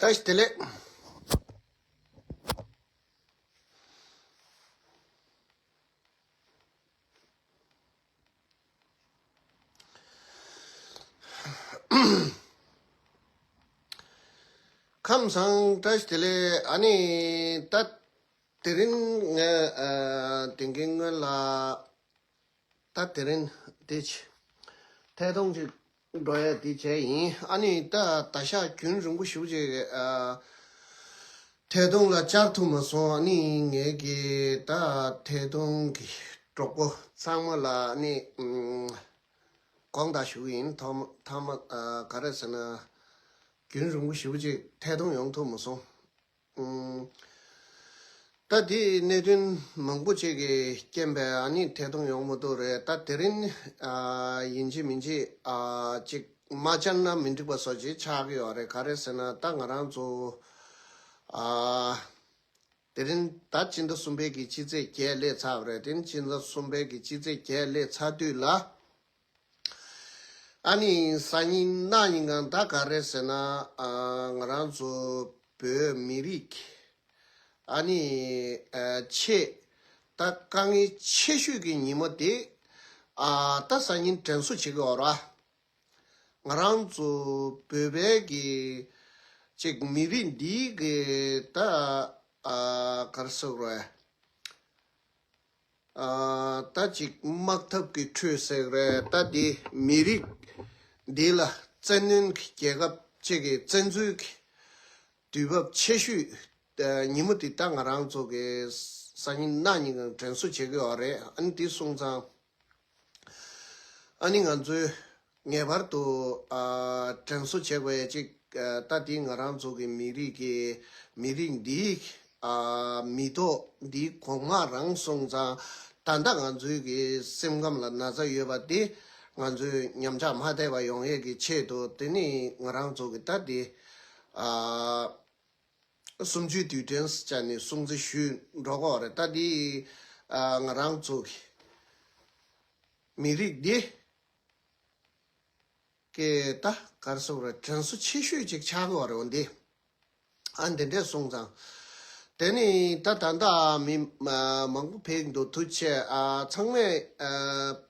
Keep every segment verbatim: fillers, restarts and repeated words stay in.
བཀྲ་ཤིས་བདེ་ལེགས། ཁམས་བཟང་། བཀྲ་ཤིས་བདེ་ལེགས། ཨ་ནི་ད་དེ་རིང་ང་ཨ་དེང་གི་སྔོན་ལ་ད་དེ་རིང་དེ་ཆེ་ཐད་གཏོང་ཅིག་འགྲོ་ཡ་དེ་བྱས་ཡིན། ཨ་ནི་ད་ད་ཤག་རྒྱུན་རིང་པོ་ཞེ་པོ་ཅིག་ཨ་ཐད་གཏོང་ལ་བཅར་ཐུབ་མ་སོང་། ཨ་ནི་ངས་ཀྱི་ད་ཐད་གཏོང་གི་གྲོགས་པོ་ཚང་མ་ལ་ཨ་ནི་ཨམ་དགོངས་དག་ཞུ་གི་ཡིན། ཐོག་མ་ཐོག་མ་ཨ་ག་རེ་ཟེར་ན་རྒྱུན་རིང་པོ་ཞེ་པོ་ཅིག་ཐད་གཏོང་ཡོང་ཐུབ་མ་སོང་། ཨུམ། ད་དེའི་གནད་དོན་མང་པོ་ཅིག་གི་རྐྱེན་པས་ཨ་ནི་ཐད་གཏོང་ཡོང་མི་ཐུབ་རེད། ད་དེ་རིང་ཨ་ཡིན་གཅིག་མིན་གཅིག་ཨ་ཅིག་མ་བཅར་ན་མི་འགྲིག་པ་བཟོ་ཅིག་ཆགས་ཀྱི་ཡོད་རེད། ག་རེ་ཟེར་ན་ད་ང་རང་ཚོ་ཨ་དེ་རིང་ད་སྤྱི་ཟླ་གསུམ་པའི་གི་སྤྱི་ཚེས་བརྒྱད་སླེབས་ཚར་བ་རེད། དེ་རིང་སྤྱི་ཟླ་གསུམ་པའི་གི་སྤྱི་ཚེས་བརྒྱད་སླེབས་ཚར་དུས་ལ། ཨ་ནི་སང་ཉིན་གནངས་ཉིན་གང་ད་ག་རེ་ཟེར་ན་ཨ་ང་རང་ཚོ་བོད་མི་རིགས་ཨ་ནི་ཨ་ཆེས་ད་དཀའ་ངལ་ཆེ་ཤོས་ཀྱི་ཉིན་མོ་དེ་ཨ་ད་སང་ཉིན་དྲན་གསོ་བྱེད་ཀྱི་ཡོད་ར། ང་རང་ཚོ་བོད་པའི་གི་ཅིག་མི་རིགས་འདིའི་གི་ད་ཨ་ག་རེ་ཟེར་དགོས་རེད། ཨ་ད་ཅིག་དམག་འཐབ་ཀྱི་ཁྲོད་ཟེར་རེད། ད་འདི་མི་རིགས་འདི་ལ་བཙན་གནོན་གྱི་རྒྱལ་ཁབ་ཅིག་གི་བཙན་འཛུལ་གྱི་དུས་བབ་ཆེ་ཤོས་ཨ་ཉིན་མོ་འདི་ད་ང་རང་ཚོ་གི་སང་ཉིན་གནངས་ཉིན་གང་དྲན་གསོ་བྱེད་ཀྱི་ཡོད་རེད། ཨ་ནི་འདི་སོང་ཙང་། ཨ་ནི་ང་ཚོས་ངེས་པར་དུ་ཨ་དྲན་གསོ་བྱེད་དགོས་ཡ་ཅིག་ཨ་ད་དེ་ང་རང་ཚོ་གི་མི་རིགས་ཀྱི་མི་རིགས་འདིའི་ཨ་མི་ཐོག་འདིའི་གོང་མ་རང་སོང་ཙང་ད་ལྟ་ང་ཚོའི་གི་སེམས་ཁམས་ལ་ན་ཚ་ཡོད་པ་དེ་ང་ཚོས་ཉམས་ཆག་མ་ཐེབས་པ་ཡོང་ཡས་ཀྱི་ཆེད་དུ། དེ་ནི་ང་རང་ཚོ་གི་ད་དེ་ཨ་གསུམ་བཅུའི་དུས་དྲན་ཟེར་ནས་སྲུང་བརྩི་ཞུས་འགྲོ་གི་ཡོད་རེད། ད་འདི་ཨ་ང་རང་ཚོ་གི་མི་རིགས་འདི་གི་ད་ག་རེ་ཟེར་དགོས་རེད། དྲན་གསོ་ཆེ་ཤོས་ཅིག་ཆགས་ཀྱི་ཡོད་རེད། འོ་འདི་ཨ་འདི་འདྲས་སོང་ཙང་། དེ་ནི་ད་ད་ལྟ་མི་མ་མང་པོ་ཕེབས་འདུག་ཐུགས་རྗེ་ཆེ། ཨ་ཚང་མས་ཨ་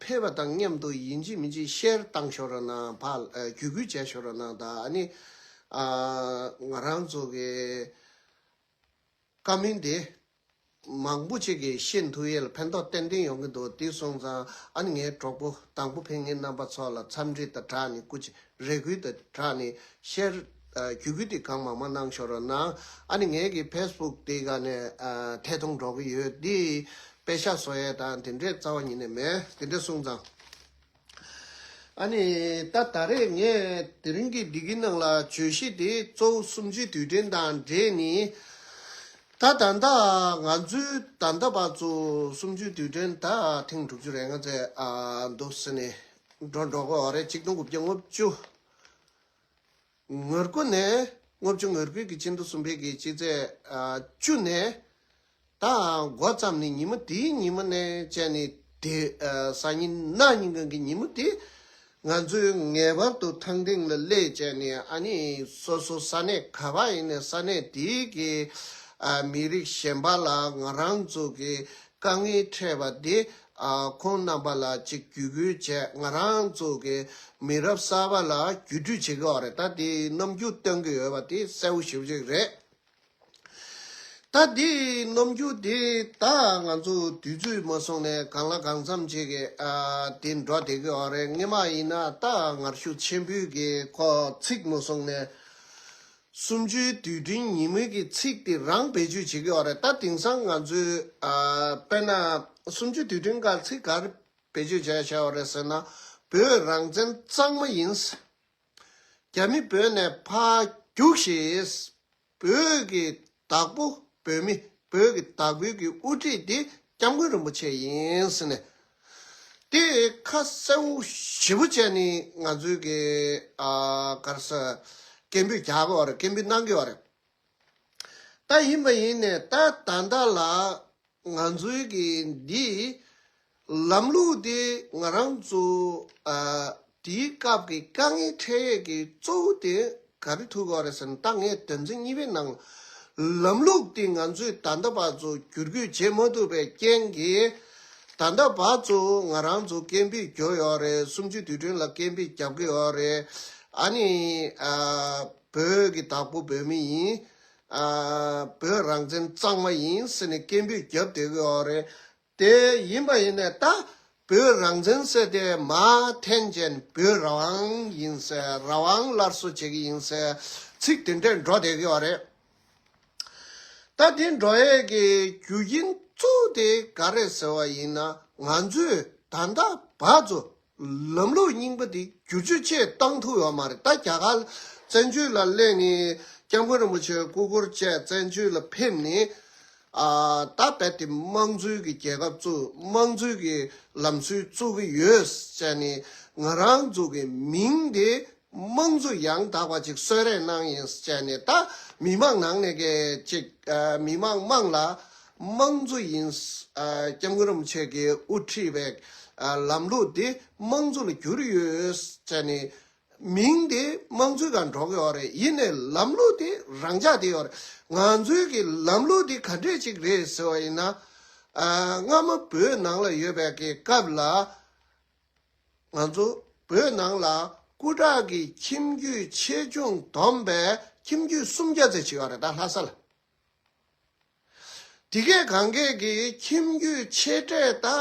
ཕེབས་པ་དང་མཉམ་དུ་ཡིན་གཅིག་མིན་གཅིག་ཤེར་བཏང་ཤོག་ར་གནང་། ཕར་ཨ་བརྒྱུད་སྐུལ་བྱས་ཤོག་ར་གནང་། ད་ཨ་ནི་ཨ་ང་རང་ཚོ་གི་བཀའ་མོལ་འདི་མང་པོ་ཅིག་གིས་ཤེས་ཐུབ་ཡས་ལ་ཕན་ཐོགས་ཏན་ཏན་ཡོང་གི་འདུག་དེ་སོང་ཙང་ཨ་ནི་ངའི་གྲོགས་པོ་དང་པོ་ཕེབས་མཁན་རྣམ་པ་ཚོ་ལ་འཚམས་འདྲི་དང་སྦྲགས་ནས་སྐུ་མཁྱེན་རེ་སྐུལ་དང་སྦྲགས་ནས་ཤེར་ཨ་བརྒྱུད་སྐུལ་དེ་གང་མང་མང་གནང་ཤོག་ར་གནང་། ཨ་ནི་ངའི་གི་ཕེ་སི་བུག་དེ་ག་ནས་ཨ་ཐད་གཏོང་འགྲོ་གི་ཡོད། དེ་པེ་ཤག་བཟོ་ཡས་དང་དེ་འདྲས་རྩ་བ་ཉིད་ནས་མེད། དེ་འདྲས་སོང་ཙང་། ཨ་ནི་ད་ད་རེས་ངས་དེ་རིང་གི་འདི་གི་ནང་ལ་བརྗོད་གཞི་དེ་གཙོ་བོ་གསུམ་བཅུའི་དུས་དྲན་དང་འབྲེལ་ནས། ད་ད་ལྟ་ང་ཚོའི་ད་ལྟ་བར་དུ་གསུམ་བཅུའི་དུས་དྲན་ད་ཐེངས་དྲུག་ཅུ་རེ་ལྔ་ཙམ་ཨ་འདུག་ཟེར་ནས་འགྲོ་འགྲོ་གི་ཡོད་རེད། ཆིག་སྟོང་དགུ་བརྒྱ་ལྔ་བཅུ་ང་དགུ་ནས་ལྔ་བཅུ་ང་དགུ་གི་སྤྱི་ཟླ་གསུམ་པའི་གི་སྤྱི་ཚེས་ཨ་བཅུ་ནས། ད་འགོ་བརྩམས་ནས་ཉིན་མོ་དེའི་ཉིན་མོ་ནས་བྱས་ནས་དེ་ཨ་སང་ཉིན་གནངས་ཉིན་གང་གི་ཉིན་མོ་དེ་ང་ཚོས་ངེས་པར་དུ་ཐང་སྟེང་ལ་སླེབས་བྱས་ནས་ཨ་ནི་སོ་སོ་ས་གནས་ག་པར་ཡིན་ནའི་ས་གནས་དེའི་གི་ཨ་མི་རིགས་གཞན་པ་ལ་ང་རང་ཚོ་གི་དཀའ་ངལ་འཕྲད་པ་དེ་ཨ་ཁོང་རྣམ་པ་ལ་ཅིག་བརྒྱུད་སྐུལ་བྱས། ང་རང་ཚོ་གི་མི་རབས་གསར་པ་ལ་བརྒྱུད་སྤྲོད་བྱེད་ཀྱི་ཡོད་རེད། ད་དེ་རྣམ་འགྱུར་སྟོན་གྱི་ཡོད་པ་དེ་གསལ་པོ་ཞེ་པོ་ཅིག་རེད། ད་འདི་རྣམ་འགྱུར་འདི་ད་ང་ཚོ་དུས་ཚོད་མ་སོང་ནས་གང་ལ་གང་འཚམ་ཅིག་གི་ཨ་དེ་འགྲོ་བསྡད་ཀྱི་ཡོད་རེད། སྔོན་མ་ཡིན་ན་ད་ངར་ཤུགས་ཆེན་པོས་གི་ཁོ་ཚིག་མ་སོང་ནས་གསུམ་བཅུའི་དུས་དྲན་ཉིན་མོའི་གི་ཚིག་དེ་རང་བེད་སྤྱོད་བྱེད་ཀྱི་ཡོད་རེད། ད་དེང་སང་ང་ཚོའི་ཨ་དཔེར་ན་གསུམ་བཅུའི་དུས་དྲན་སྐབས་ཚིག་ག་རེ་བེད་སྤྱོད་བྱས་བྱས་ཡོད་རེད་ཟེར་ན། བོད་རང་བཙན་གཙང་མ་ཡིན། རྒྱ་མི་བོད་ནས་ཕར་རྒྱུགས་ཤིག་བོད་ཀྱི་བདག་པོ་བོད་མི། བོད་ཀྱི་བདག་པོའི་གི་དབུ་ཁྲིད་དེ་སྐྱབས་མགོན་རིན་པོ་ཆེ་ཡིན་ཟེར་ནས། དེ་ཁ་གསལ་པོ་ཞེ་པོ་བྱས་ནས་ང་ཚོའི་གི་ཨ་ག་རེ་ཟེར། སྐད་འབོད་རྒྱག་གི་ཡོད་རེད། སྐད་འབོད་གནང་གི་ཡོད་རེད། ད་ཡིན་པ་ཡིན་ནས་ད་ད་ལྟ་ལ་ང་ཚོའི་གི་འདི་ལམ་ལུགས་དེ་ང་རང་ཚོ་ཨ་དེའི་སྐབས་ཀྱི་དཀའ་ངལ་འཕྲད་ཡས་ཀྱི་གཙོ་བོ་དེ་ ག་རེ་ཐུག་གི་ཡོད་རེད་ཟེར་ན། ད་ངས་དོན་ཚན་གཉིས་པའི་ནང་ལམ་ལུགས་དེ་ང་ཚོས་ད་ལྟ་བར་དུ་བསྒྱུར་བཅོས་བྱེད་མ་ཐུབ་པའི་རྐྱེན་གྱིས། ད་ལྟ་བར་དུ་ང་རང་ཚོ་སྐད་འབོད་རྒྱག་ཡོད་རེད། གསུམ་བཅུའི་དུས་དྲན་ལ་སྐད་འབོད་རྒྱག་གི་ཡོད་རེད། ཨ་ནི་ཨ་བོད་ཀྱི་བདག་པོ་བོད་མི་ཡིན། ཨ་བོད་རང་བཙན་གཙང་མ་ཡིན་ཟེར་ནས་སྐད་འབོད་བརྒྱབ་བསྡད་ཀྱི་ཡོད་རེད། དེ་ཡིན་པ་ཡིན་ནའི་ད་བོད་རང་བཙན་ཟེར་དེ་མར་འཐེན་བྱས་ནས་བོད་རང་དབང་ཡིན་ཟེར། རང་དབང་སླར་གསོ་བྱེད་ཀྱི་ཡིན་ཟེར་ཚིག་དེ་འདྲས་འགྲོ་བསྡད་ཀྱི་ཡོད་རེད། ད་དེ་འགྲོ་ཡས་ཀྱི་རྒྱུ་རྐྱེན་གཙོ་བོ་དེ་ག་རེ་ཟེར་བ་ཡིན་ན། ང་ཚོས་ད་ལྟ་བར་དུ་ལམ་ལུགས་རྙིང་པ་དེ་བསྒྱུར་བཅོས་ཅིག་བཏང་ཐུབ་ཡོད་མ་རེད། ད་རྒྱ་གར་བཙན་བྱོལ་ལ་སླེབས་ནས་སྐྱབས་མགོན་རིན་པོ་ཆེ་སྐུ་འཁོར་བཅས་བཙན་བྱོལ་ལ་ཕེབས་ནས། ཨ་ད་རྦད་དེ་དམངས་གཙོའི་གི་རྒྱལ་ཁབ་བཙུགས། དམངས་གཙོའི་གི་ལམ་སྲོལ་བཙུགས་ཀྱི་ཡོད་ཟེར་ནས། ང་རང་ཚོ་གི་མིང་དེ་དམངས་གཙོ་ཡང་དག་པ་ཅིག་གསོལ་རས་གནང་ཡིན་ཟེར་ནས། ད་མི་མང་ནང་ནས་གི་ཅིག་ཨ་མི་མང་དམངས་ལ་དམངས་གཙོ་ཡིན། ཨ་སྐྱབས་མགོན་རིན་པོ་ཆེ་གིས་དབུ་ཁྲིད་པའི་ཨ་ལམ་ལུགས་དེ་དམངས་གཙོ་ལ་བསྒྱུར་ཡོད་ཟེར་ནས། མིང་དེ་དམངས་གཙོའི་སྒང་འགྲོ་གི་ཡོད་རེད། ཡིན་ནའི་ལམ་ལུགས་དེ་རང་འཇགས་དེ་ཡོད་རེད། ང་ཚོའི་གི་ལམ་ལུགས་དེ་ག་འདྲས་ཅིག་རེད་ཟེར་བ་ཡིན་ན། ཨ་སྔ་མོ་བོད་ནང་ལ་ཡོད་པའི་གི་སྐབས་ལ། ང་ཚོ་བོད་ནང་ལ་སྐུ་དྲག་གི་ཁྱིམ་རྒྱུད་ཆེ་ཆུང་བསྡོམས་པས་ཁྱིམ་རྒྱུད་སུམ་བརྒྱ་ཙམ་ཅིག་ཡོད་རེད། ད་ལྷ་ས་ལ། དེ་གའི་སྒང་གའི་གི་ཁྱིམ་རྒྱུད་ཆེ་གྲས་ད་ཨ་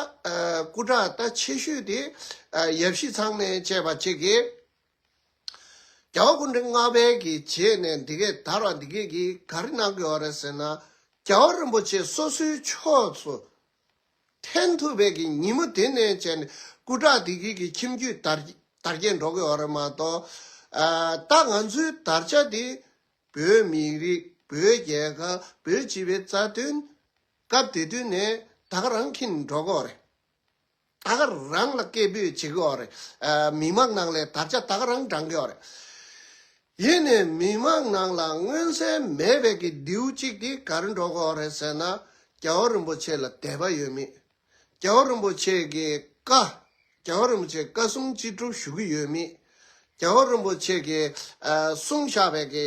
སྐུ་དྲག་ད་ཆེ་ཤོས་དེ་ཨ་ཡབ་གཞིས་ཚང་ནས་བཅས་པ་ཅིག་གིས། རྒྱལ་བ་སྐུ་ཕྲེང་ལྔ་པའི་གི་རྗེས་ནས་འདི་གས་དར་བ་འདི་གས་ཀྱིས་ག་རེ་གནང་གི་ཡོད་རེད་ཟེར་ན། རྒྱལ་བ་རིན་པོ་ཆེ་སོ་སོའི་ཕྱོགས་སུ་འཐེན་ཐུབ་པའི་གི་ཉིན་མོ་དེ་ནས་བྱས་ནས་སྐུ་དྲག་འདི་གས་ཀྱི་ཁྱིམ་རྒྱུད་དར་དར་རྒྱས་འགྲོ་གི་ཡོད་རེད་མ་གཏོགས། ཨ་ད་ང་ཚོའི་དར་ཆ་འདི་བོད་མི་རིགས། བོད་རྒྱལ་ཁབ། བོད་སྤྱི་པའི་རྩ་དོན་སྐབས་དེ་དུས་ནས་ད་ག་རང་འཁྱེར་འགྲོ་གི་ཡོད་རེད། ད་ག་རང་ལ་སྐད་འབོད་བྱེད་ཀྱི་ཡོད་རེད། ཨ་མི་མང་ནང་ལ་དར་ཆ་ད་ག་རང་བགྲང་གི་ཡོད་རེད། ཡིན་ནའི་མི་མང་ནང་ལ་མངོན་གསལ་མེད་པའི་གི་རྡེའུ་གཅིག་དེ་ག་རེ་འགྲོ་གི་ཡོད་རེད་ཟེར་ན། རྒྱལ་བ་རིན་པོ་ཆེ་ལ་དད་པ་ཡོད་མེད། རྒྱལ་བ་རིན་པོ་ཆེ་གི་བཀའ། རྒྱལ་བ་རིན་པོ་ཆེ་བཀའ་གསུང་ཅི་སྒྲུབ་ཞུ་གི་ཡོད་མེད། རྒྱལ་བ་རིན་པོ་ཆེ་གི་ཨ་གསུངས་བཞག་པའི་གི་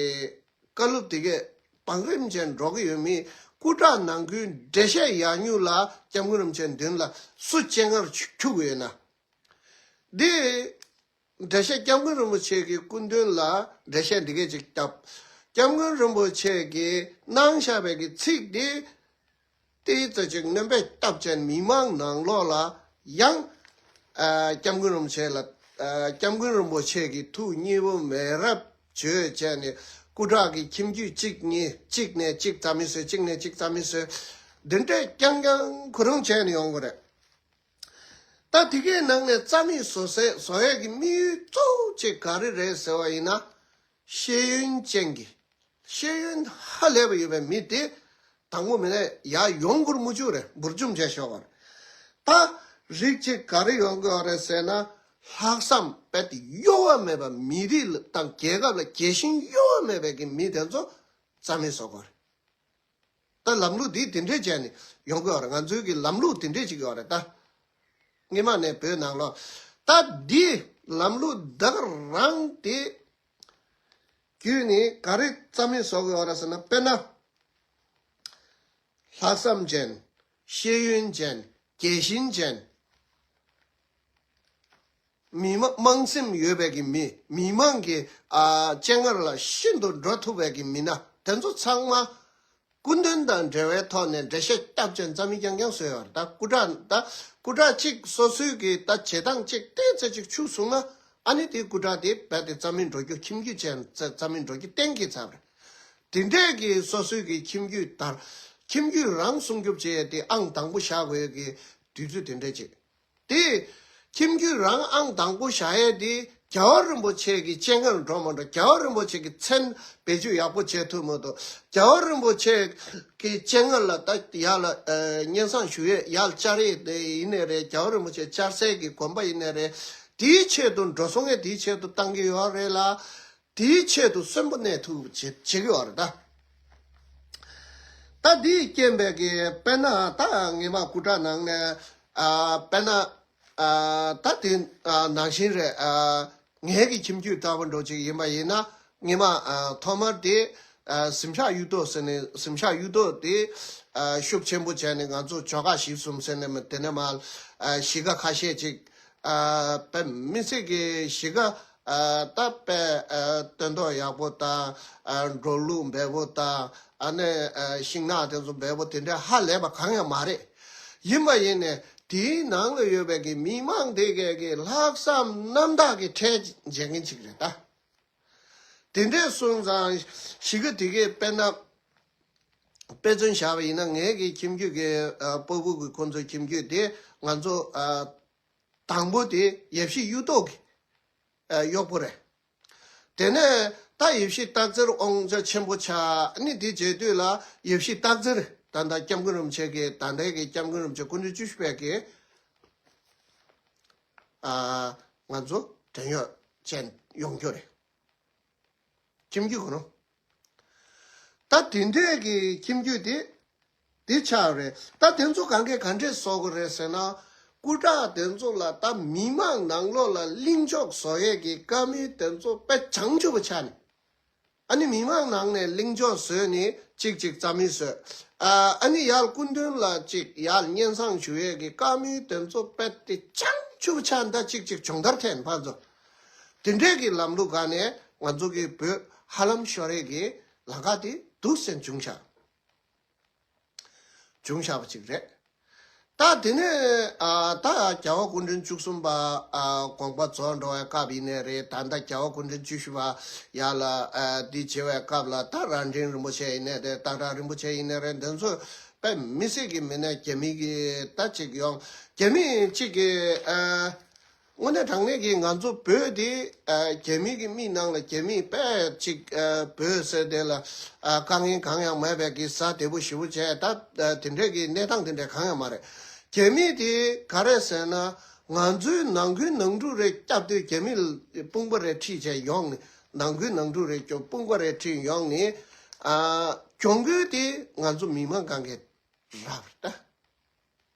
བཀའ་སློབ་དེ་གས་བང་རིམ་ཅན་འགྲོ་གི་ཡོད་མེད། སྐུ་དྲག་ནང་ཁུལ་འགྲེལ་བཤད་ཡག་ཉུང་ལ་སྐྱབས་མགོན་རིན་པོ་ཆེ་མདུན་ལ་སུ་སྤྱན་སྔར་འཁྱུག་གི་ཡོད་ན། འདི་འགྲེལ་བཤད་སྐྱབས་མགོན་རིན་པོ་ཆེ་གི་སྐུ་མདུན་ལ་འགྲེལ་བཤད་འདི་གས་ཅིག་བརྒྱབ། སྐྱབས་མགོན་རིན་པོ་ཆེ་གིས་གནང་བཞག་པའི་གི་ཚིག་འདི་ཏོག་ཙམ་ཅིག་སྣོན་པ་བཏབ་བྱས་མི་མང་ནང་ལོགས་ལ་ཡང་ཨ་སྐྱབས་མགོན་རིན་པོ་ཆེ་ལ་ཨ་སྐྱབས་མགོན་རིན་པོ་ཆེ་གི་ཐུགས་མཉེས་པོ་མེད་རབས་བརྗོད་བྱས་ནས། སྐུ་དྲག་གི་ཁྱིམ་རྒྱུད་གཅིག་གཉིས། གཅིག་ནས་གཅིག་རྩ་མེད་བཟོས། གཅིག་ནས་གཅིག་རྩ་མེད་བཟོས། འདི་འདྲས་རྐྱང་རྐྱང་ཁོ་རང་བྱས་ནས་ཡོང་གི་རེད། ད་དེ་གའི་ནང་ནས་རྩ་མེད་བཟོ་སའི་བཟོ་ཡས་ཀྱི་དམིགས་ཡུལ་གཙོ་བོ་གཅིག་ག་རེ་རེད་ཟེར་བ་ཡིན་ན། ཤེས་ཡོན་ཅན་གྱི། ཤེས་ཡོན་ཧ་ལས་པ་ཡོད་པའི་མི་དེ་དང་པོ་མི་ནས་ཡར་ཡོང་དགོས་མུ་མཐུད་རེད། འབུར་འཇོམས་བྱས་ཤོག་པར། ད་རིགས་གཅིག་ག་རེ་ཡོང་གི་ཡོད་རེད་ཟེར་ན། ལྷག་བསམ་རྦད་དེ་གཡོ་བ་མེད་པ། མི་རིགས་ལ་དང་རྒྱལ་ཁབ་ལ་རྒྱལ་ཞེན་གཡོ་བ་མེད་པའི་གི་མི་དེ་ཚོ་རྩ་མེད་བཟོ་དགོས་རེད། ད་ལམ་ལུགས་འདི་དེ་འདྲས་བྱས་ནས་ཡོང་གི་ཡོད་རེད། ང་ཚོའི་གི་ལམ་ལུགས་དེ་འདྲས་ཅིག་ཡོད་རེད་ད། སྔོན་མ་ནས་བོད་ནང་ལོགས། ད་འདི་ལམ་ལུགས་ད་ག་རང་དེ་བརྒྱུད་ནས་ག་རེ་རྩ་མེད་བཟོ་གི་ཡོད་རེད་ཟེར་ན། དཔེར་ན། ལྷག་བསམ་ཅན། ཤེས་ཡོན་ཅན། རྒྱལ་ཞེན་ཅན། མི་མ་དམངས་སེམས་ཡོད་པའི་གི་མི། མི་མང་གི་ཨ་སྤྱན་སྔར་ལ་ཤིན་ཏུ་འགྲོ་ཐུབ་པའི་གི་མི་སྣ་དེ་ཚོ་ཚང་མ་སྐུ་མདུན་དང་འབྲེལ་བའི་ཐོག་ནས་འགྲེལ་བཤད་བརྒྱབ་བྱས་རྩ་མེད་རྐྱང་རྐྱང་བཟོས་ཡོད་རེད། ད་སྐུ་དྲག་ད་སྐུ་དྲག་གཅིག་སོ་སོའི་གི་ད་བྱེད་སྟངས་གཅིག་ཏོག་ཙམ་ཅིག་འཕྱུགས་སོང་ན། ཨ་ནི་དེ་སྐུ་དྲག་དེ་རྦད་དེ་རྩ་མེད་འགྲོ་རྒྱུ། ཁྱིམ་རྒྱུད་ཅན་རྩ་རྩ་མེད་འགྲོ་རྒྱུ་གཏན་འཁེལ་ཚར་བ་རེད། དེ་འདྲས་ཀྱི་སོ་སོའི་གི་ཁྱིམ་རྒྱུད་དར། ཁྱིམ་རྒྱུད་རང་སྲུང་སྐྱོབ་བྱེད་ཡས་དེ་ཨང་དང་པོ་བཞག་དགོས་ཀྱི་དུས་ཚོད་དེ་འདྲས་ཅིག་དེ་ཁྱིམ་རྒྱུད་རང་ཨང་དང་པོ་བཞག་ཡས་དེ་རྒྱལ་བ་རིན་པོ་ཆེ་གི་སྤྱན་སྔར་འགྲོ་མ་འགྲོ། རྒྱལ་བ་རིན་པོ་ཆེ་གི་མཚན་བེད་སྤྱོད་ཡག་པོ་བྱེད་ཐུབ་མ་ཐུབ། རྒྱལ་བ་རིན་པོ་ཆེ་གི་སྤྱན་སྔར་ལ་ད་ཡར་ལ་ཨ་སྙན་སེང་ཞུ་ཡས་ཡར་བཅར་ཡས་དེ་ཡིན་ནའི་རེད། རྒྱལ་བ་རིན་པོ་ཆེ་བཅར་སའི་གི་དགོན་པ་ཡིན་ནའི་རེད། དེའི་ཆེད་དུ་འགྲོ་སོང་ཡས་དེའི་ཆེད་དུ་བཏང་གི་ཡོད་རེད་ལ། དེའི་ཆེད་དུ་གསོན་པོ་གནས་ཐུབ་བྱེད་བྱེད་ཀྱི་ཡོད་རེད་ད། ད་དེའི་རྐྱེན་པས་ཀྱི་དཔེར་ན་ད་སྔོན་མ་སྐུ་དྲག་ནང་ནས་ཨ་དཔེར་ན་ཨ་ད་དེ་ཨ་ནང་བཞིན་རེད། ཨ་ངའི་གི་ཁྱིམ་རྒྱུད་ལྟ་བུ་འགྲོ་ཅིག་ཡིན་པ་ཡིན་ན། སྔོན་མ་ཨ་ཐོག་མར་དེ་ཨ་གཟིམ་ཤག་གཡུ་ཐོག་ཟེར་ནས། གཟིམ་ཤག་གཡུ་ཐོག་དེ་ཨ་ཤུགས་ཆེན་པོ་བྱས་ནས། ང་ཚོ་ཇོ་ཁ་བཞི་གསུམ་ཟེར་ནས་མ། དེ་ནས་མར་ཨ་གཞིས་ཀ་ཁ་ཤས་ཅིག་ཨ་དཔེ་མི་སྲིད་ཀྱི་གཞིས་ཀ་ཨ་ད་དཔེ་ཨ་སྟོན་ཐོག་ཡག་པོ་དང་། ཨ་འབྲོག་ལུག་འབེལ་པོ་དང་། ཨ་ནི་ཨ་ཤིང་ནགས་དེ་ཚོ་འབེལ་པོ་དེ་འདྲའི་ཧ་ལས་པ་གང་ཡང་མ་རེད། ཡིན་པ་ཡིན་ནས་དེའི་ནང་ལ་ཡོད་པའི་གི་མི་མང་དེ་གས་ཀྱི་ལྷག་བསམ་རྣམ་དག་གི་ཁྲལ་འཇལ་མཁན་ཅིག་རེད་ད། དེ་འདྲས་སོང་ཙང་གཞིས་ཀ་དེ་གས་དཔེར་ན་དཔེ་མཚོན་བཞག་པ་ཡིན་ན། ངའི་གི་ཁྱིམ་རྒྱུད་ཀྱི་ཨ་སྤོ་བོ་གི་ཁོང་ཚོའི་ཁྱིམ་རྒྱུད་དེ་ང་ཚོ་ཨ་དང་པོ་དེ་ཡབ་གཞིས་གཡུ་ཐོག་གི་ཨ་གཡོག་པོ་རེད། དེ་ནས་ད་ཡབ་གཞིས་སྟག་འཚེར་དབང་ཆ་ཆེན་པོ་ཆགས། ཨ་ནི་དེ་བྱེད་དུས་ལ་ཡབ་གཞིས་སྟག་འཚེར། ད་ལྟ་སྐྱབས་མགོན་རིན་པོ་ཆེ་གི། ད་ལྟའི་གི་སྐྱབས་མགོན་རིན་པོ་ཆེ་སྐུ་ཕྲེང་བཅུ་བཞི་པའི་གི་ཨ་ང་ཚོ་བྲན་གཡོག་བྱས་ཡོང་རྒྱུ་རེད། ཁྱིམ་རྒྱུད་ཁོ་རང་། ད་དེ་འདྲས་ཀྱི་ཁྱིམ་རྒྱུད་དེ་དེ་ཆགས་རེད། ད་དེ་ཚོ་གང་གས་ག་འདྲས་བཟོ་དགོས་རེད་ཟེར་ན། སྐུ་དྲག་དེ་ཚོ་ལ་ད་མི་མང་ནང་ལོགས་ལ་གླེང་ཕྱོགས་བཟོ་ཡས་ཀྱི་བཀའ་མོལ་དེ་ཚོ་དཔེ་བྱང་ཆུབ་པོ་ཆགས་ནས། ཨ་ནི་མི་མང་ནང་ནས་གླེང་ཕྱོགས་བཟོས་ནས་གཅིག་གཅིག་རྩ་མེད་བཟོས། ཨ་ཨ་ནི་ཡར་སྐུ་མདུན་ལ་གཅིག་ཡར་སྙན་སེང་ཞུ་ཡས་ཀྱི་བཀའ་མོལ་དེ་ཚོ་དཔེ་དེ་བྱང་ཆུབ་ཆགས། ད་གཅིག་གཅིག་སྦྱོང་བརྡར་འཐེན་ཕར་ཚུར། དེ་འདྲས་ཀྱི་ལམ་ལུགས་སྒང་ནས་ང་ཚོ་གི་བོད་ཧ་ལམ་ཤོར་ཡས་ཀྱི་ལམ་ཁ་དེ་འདུག་སེ་བྱུང་ཤག་བྱུང་ཤག་པ་ཅིག་རེད། ད་དེ་ནས་ཨ་ད་རྒྱལ་བ་སྐུ་ཕྲེང་བཅུ་གསུམ་པ་ཨ་དགོངས་པ་རྫོགས་འགྲོ་བའི་སྐབས་ཡིན་ནའི་རེད། ད་ལྟ་རྒྱལ་བ་སྐུ་ཕྲེང་བཅུ་བཞི་པ་ཡར་ལ་ཨ་འདི་བྱེད་པའི་སྐབས་ལ། ད་རྭ་སྒྲེང་རིན་པོ་ཆེ་ཡིན་ནའི་རེད། སྟག་བྲག་རིན་པོ་ཆེ་ཡིན་ནའི་རེད། འདི་ཚོ་དཔེ་མི་སྲིད་ཀྱི་མི་སྣ། རྒྱ་མི་གི་ད་ཅིག་ཡོང་། རྒྱ་མི་གཅིག་གི་ཨ་དངོས་གནས་དྲང་གནས་ཀྱི་ང་ཚོ་བོད་འདི་ཨ་རྒྱ་མི་གི་མིག་ནང་ལ་རྒྱ་མི་དཔེ་ཅིག་ཨ་བོད་ཟེར་དེ་ལ་ཨ་དཀའ་ངལ་གང་ཡང་མེད་པའི་གི་བཟའ་བདེ་པོ་ཞེ་པོ་བྱས། ད་ཨ་དེ་འདྲས་ཀྱི་གནས་སྟངས་དེ་འདྲས་གང་ཡང་མ་རེད། རྒྱ་མི་དེ་ག་རེ་ཟེར་ན། ང་ཚོའི་ནང་ཁུལ་ནང་འཁྲུག་རེ་བསྐྱབས་དུས་རྒྱ་མི་དཔུང་པ་རེ་ཁྲིད་བྱས་ཡོང་ནས། ནང་ཁུལ་ནང་འཁྲུག་རེ་སྐྱོབ། དཔུང་པ་རེ་ཁྲིད་ཡོང་ནས་ཨ་གྱོང་གུན་དེ་ང་ཚོ་མི་མང་གང་གས་རག་པ་རེད་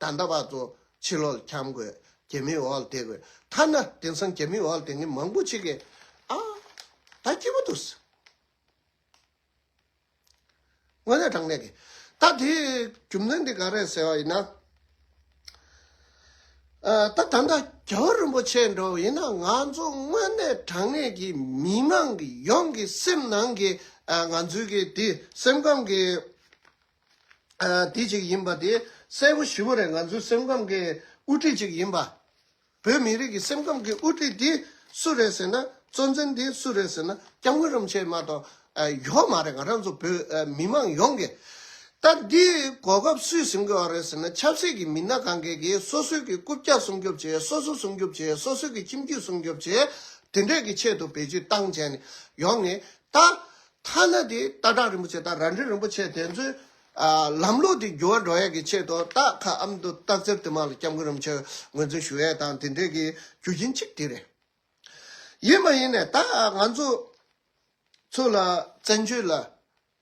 ད། ད་ལྟ་བར་དུ་ཕྱི་ལོགས་ལ་འཁྱམ་དགོས། རྒྱ་མིའི་འོག་ལ་བསྡད་དགོས། ཐ་ན་དེང་སང་རྒྱ་མིའི་འོག་ལ་བསྡད་མཁན་མང་པོ་ཅིག་གིས་ཨ་ད་སྐྱིད་པོ་འདུག་དངོས་གནས་དྲང་གནས་ཀྱི། ད་དེའི་རྒྱུ་མཚན་དེ་ག་རེ་ཟེར་བ་ཡིན་ན། ཨ་ད་ད་ལྟ་རྒྱལ་བ་རིན་པོ་ཆེ་འདྲ་བོ་ཡིན་ན། ང་ཚོ་དངོས་གནས་དྲང་གནས་ཀྱི་མི་མང་གི་ཡོངས་ཀྱི་སེམས་ནང་གི་ཨ་ང་ཚོའི་གི་དེ་སེམས་ཁམས་ཀྱི་ཨ་དེ་ཅིག་ཡིན་པ་དེ་གསལ་པོ་ཞེ་པོ་རེད། ང་ཚོའི་སེམས་ཁམས་ཀྱི་དབུ་ཁྲིད་ཅིག་ཡིན་པ། བོད་མི་རིགས་ཀྱི་སེམས་ཁམས་ཀྱི་དབུ་ཁྲིད་དེ་སུ་རེད་ཟེར་ན། གཙོ་འཛིན་དེ་སུ་རེད་ཟེར་ན། སྐྱབས་མགོན་རིན་པོ་ཆེ་མ་གཏོགས་ཨ་ཡོད་མ་རེད། ང་རང་ཚོ་བོད་ཨ་མི་མང་ཡོངས་ཀྱི། ད་འདི་གོ་སྐབས་སུས་ཟིན་དགོས་པ་རེད་ཟེར་ན། ཆབ་སྲིད་ཀྱི་མི་སྣ་གང་གས་ཀྱིས་སོ་སོའི་གི་རྐུབ་བཀྱག་སྲུང་སྐྱོབ་བྱེད། སོ་སོ་སྲུང་སྐྱོབ་བྱེད། སོ་སོའི་གི་ཁྱིམ་རྒྱུད་སྲུང་སྐྱོབ་བྱེད། དེ་འདྲས་ཀྱི་ཆེད་དུ་བེད་སྤྱོད་བཏང་བྱས་ནས་ཡོང་ནས། ད་ཐ་ན་དེ་སྟག་བྲག་རིན་པོ་ཆེ་དང་རྭ་སྒྲེང་རིན་པོ་ཆེ་དེ་ཚོའི་ཨ་ལམ་ལུགས་དེ་འགྱུར་བ་འགྲོ་ཡས་ཀྱི་ཆེད་དུ། ད་ཁ་ཨ་མདོ་སྟག་འཚེར་དེ་མ་ལ་སྐྱབས་མགོན་རིན་པོ་ཆེ་ངོས་འཛིན་ཞུ་ཡས་དང་དེ་འདྲས་ཀྱི་རྒྱུ་རྐྱེན་གཅིག་དེ་རེད། ཡིན་པ་ཡིན་ནས་ད་ང་ཚོ་ཚོ་ལ་བཙན་བྱོལ་ལ་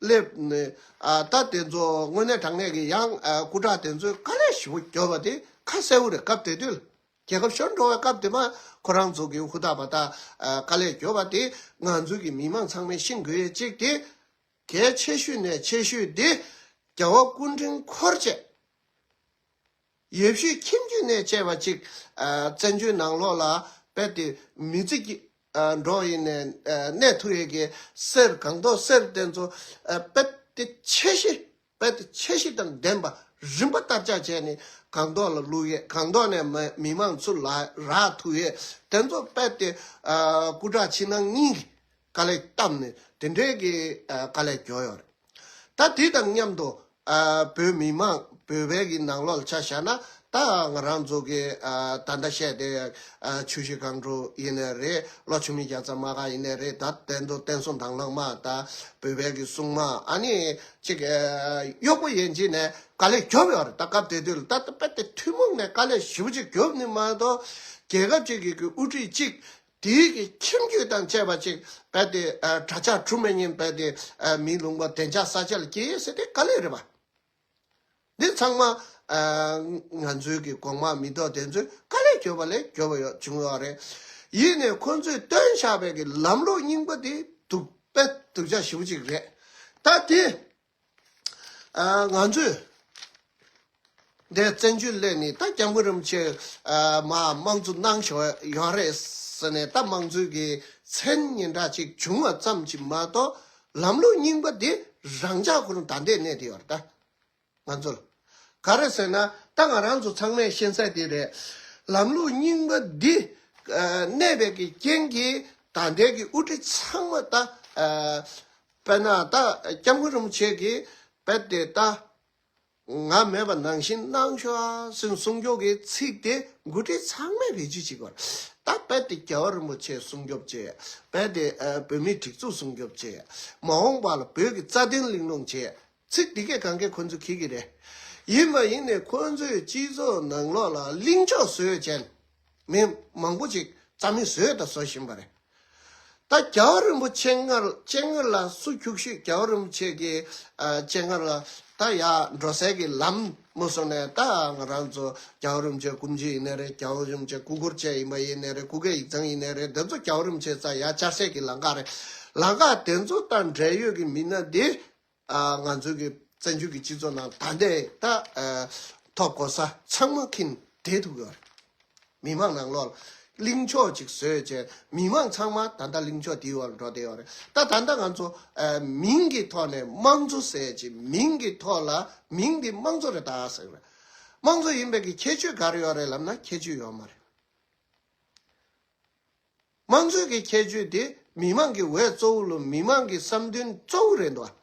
སླེབས་ནས་ཨ་ད་དེ་ཚོ་དངོས་གནས་དྲང་གནས་ཀྱི་ཡང་ཨ་སྐུ་དྲག་དེ་ཚོས་དཀའ་ལས་ཞེ་པོ་བརྒྱབ་པ་དེ་ཁ་གསལ་པོ་རེད། སྐབས་དེ་དུས་ལ། རྒྱལ་ཁབ་ཤོར་འགྲོ་བའི་སྐབས་དེ་མ་ཁོ་རང་ཚོ་གི་ཧུར་ཐག་པ་ད་ཨ་དཀའ་ལས་བརྒྱབ་པ་དེ་ང་ཚོ་གི་མི་མང་ཚང་མས་ཤེས་དགོས་ཡས་གཅིག་དེ། གལ་ཆེ་ཤོས་ནས་ཆེ་ཤོས་དེ་རྒྱལ་བ་སྐུ་ཕྲེང་འཁོར་བཅས། ཡབ་གཞིས་ཁྱིམ་རྒྱུད་ནས་བཅས་པ་ཅིག་ཨ་བཙན་བྱོལ་ནང་ལོགས་ལ་རྦད་དེ་མི་ཚེ་གི་ཨ་འགྲོ་ཡིན་ནས་ཨ་གནས་ཐུབ་ཡས་ཀྱི་གསེར། སྒང་ཏོག་གསེར་དེ་ཚོ་ཨ་རྦད་དེ་ཆེ་ཤོས། རྦད་དེ་ཆེ་ཤོས་དང་ལྡན་པ་རིམ་པ་བསྟར་ཆགས་བྱས་ནས་སྒང་ཏོག་ལ་བླུག་ཡས། སྒང་ཏོག་ནས་མ་མི་མང་ཚུར་ལ་རག་ཐུབ་ཡས། དེ་ཚོ་རྦད་དེ་ཨ་སྐུ་དྲག་ཕྱི་ནང་གཉིས་ཀྱིས་དཀའ་ལས་བརྒྱབ་ནས་དེ་འདྲའི་གི་ཨ་དཀའ་ལས་བརྒྱབ་ཡོད་རེད། ད་དེ་དང་མཉམ་དུ་ཨ་བོད་མི་མང་བོད་པའི་གི་ནང་ལོགས་ལ་ཆ་བཞག་ན། ད་ང་རང་ཚོ་གི་ཨ་ད་ལྟ་བཤད་དེ་ཨ་ཆུ་བཞི་སྒང་དྲུག་ཡིན་ནའི་རེད། ལྷོ་ཆུ་སྨད་རྒྱ་ཚ་དམག་སྒར་ཡིན་ནའི་རེད། ད་དེ་ཚོ་བསྟན་སྲུང་དང་བླངས་དམག་དང་བོད་པའི་གི་སྲུང་དམག་ཨ་ནི་ཅིག་ཨ་གཡོག་པོ་ཡན་ཆད་ནས་དཀའ་ལས་བརྒྱབ་ཡོད་རེད། ད་སྐབས་དེ་དུས་ལ་ད་ད་རྦད་དེ་ཐུན་མོང་ནས་དཀའ་ལས་ཞེ་པོ་ཅིག་བརྒྱབ་ནི་མ་གཏོགས། རྒྱལ་ཁབ་ཅིག་གི་གི་དབུ་ཁྲིད་ཅིག་དེའི་གི་ཁྱིམ་རྒྱུད་དང་བཅས་པ་ཅིག་རྦད་དེ་ཨ་གྲྭ་ཆགས་གྲུབ་མ་ཉན། རྦད་དེ་ཨ་མིའི་ལུང་པ་བདེ་འཇགས་ས་ཆ་ལ་སྐྱེལ་ཟེར་དེ་དཀའ་ལས་རེད་པ། འདི་ཚང་མ་ཨ་ང་ཚོའི་གི་གོང་མ་མི་ཐོག་དེ་ཚོས་དཀའ་ལས་བརྒྱབ་པ་ལས་བརྒྱབ་པ་ཡོད་བྱུང་ཡོད་རེད། ཡིན་ནའི་ཁོ་ཚོས་བཏོན་བཞག་པའི་གི་ལམ་ལུགས་རྙིང་པ་དེ་འདུག་པས། སྡུག་ཅག་ཞེ་པོ་ཅིག་རེད། ད་དེ་ཨ་ང་ཚོས་འདས་བཙན་བྱོལ་སླེབས་ནས་ད་སྐྱབས་མགོན་རིན་པོ་ཆེ་ཨ་མ་དམངས་གཙོ་གནང་ཆོག་ཡོད་རེད་ཟེར་ནས། ད་དམངས་གཙོའི་གི་མཚན་སྙན་གྲགས་ཅིག་བྱུང་བ་ཙམ་གྱིས་མ་གཏོགས་ལམ་ལུགས་རྙིང་པ་དེ་རང་འཇགས་ཁོ་རང་ད་ལྟའི་གནས་དེ་ཡོད་རེད། ད་ང་ཚོ་ལ་ག་རེ་ཟེར་ན། ད་ང་རང་ཚོ་ཚང་མས་ཤེས་གསལ་དེ་རེད། ལམ་ལུགས་རྙིང་པ་འདི་ཨ་གནས་པའི་གི་རྐྱེན་གྱིས་ད་ལྟའི་གི་དབུ་ཁྲིད་ཚང་མ་ད་ཨ་དཔེར་ན་ད་སྐྱབས་མགོན་རིན་པོ་ཆེ་གིས་རྦད་དེ་ད་ང་མེད་པ་ནང་བཞིན་གནང་ཤོག་ཟེར་གསུང་ཆོག་གི་ཚིག་དེ་འགོ་ཁྲིད་ཚང་མས་བེད་སྤྱོད་བྱེད་དགོས། ད་རྦད་དེ་རྒྱལ་བ་རིན་པོ་ཆེ་སྲུང་སྐྱོབ་བྱེད། རྦད་དེ་ཨ་བོད་མིའི་སྒྲིག་འཛུགས་སྲུང་སྐྱོབ་བྱེད། མ་འོངས་པ་ལ་བོད་ཀྱི་རྩ་དོན་གླེང་སློང་བྱེད། ཚིག་འདི་གས་གང་གས་ཁོ་ཚོས་འཁྱེར་གྱི་རེད། ཡིན་པ་ཡིན་ནས་ཁོ་ཚོས་སྤྱི་ཚོགས་ནང་ལོགས་ལ་གླེང་ཕྱོགས་བཟོས་བྱས་མི་མང་པོ་ཅིག་རྩ་མེད་བཟོས་དང་བཟོ་བཞིན་པ་རེད། ད་རྒྱལ་བ་རིན་པོ་ཆེ་སྔར་སྤྱན་སྔར་ལ་སུ་འཁྱུག་ཤོས། རྒྱལ་བ་རིན་པོ་ཆེ་གི་ཨ་སྤྱན་སྔར་ལ་ད་ཡར་འགྲོ་སའི་གི་ལམ་མུ་སོང་ནས། ད་ང་རང་ཚོ་རྒྱལ་བ་རིན་པོ་ཆེ་སྐུ་མཆེད་ཡིན་ནའི་རེད། རྒྱལ་བ་རིན་པོ་ཆེ་སྐུ་འཁོར་བཅས་ཡིན་པ་ཡིན་ནའི་རེད། སྐུ་སྒེར་ཡིག་ཚང་ཡིན་ནའི་རེད། དེ་ཚོ་རྒྱལ་བ་རིན་པོ་ཆེ་རྩ་ཡར་བཅར་སའི་གི་ལམ་ཁ་རེད། ལམ་ཁ་དེ་ཚོ་དང་འབྲེལ་ཡོད་ཀྱི་མི་སྣ་འདི་ཨ་ང་ཚོའི་གི་བཙན་བྱོལ་གྱི་སྤྱི་ཚོགས་ནང་ད་ལྟའི་ད་ཨ་ཐོབ་གོ་ས་ཚང་མ་ཁྱེར་བསྡད་ཐུབ་ཡོད་རེད། མི་མང་ནང་ལོགས་ལ་གླེང་ཕྱོགས་ཅིག་བཟོས་བྱས། མི་མང་ཚང་མ་ད་ལྟ་གླེང་ཕྱོགས་དེའི་འོག་ལ་འགྲོ་བསྡད་ཡོད་རེད། ད་ད་ལྟ་ང་ཚོ་ཨ་མིང་གི་ཐོག་ནས་དམངས་གཙོ་ཟེར་ཅིག་མིང་གི་ཐོག་ལ་མིང་འདི་དམངས་གཙོ་རེད་ད་ཟེར་རེད། དམངས་གཙོ་ཡིན་པའི་གི་ཁྱད་ཆོས་ག་རེ་ཡོད་རེད་ལབ་ན་ཁྱད་ཆོས་ཡོད་མ་རེད། དམངས་གཙོའི་གི་ཁྱད་ཆོས་དེ་མི་མང་གི་འོས་གཙོ་བོ་ལ་མི་མང་གི་བསམ་འདུན་གཙོ་བོ་རེད་འདུག་བ།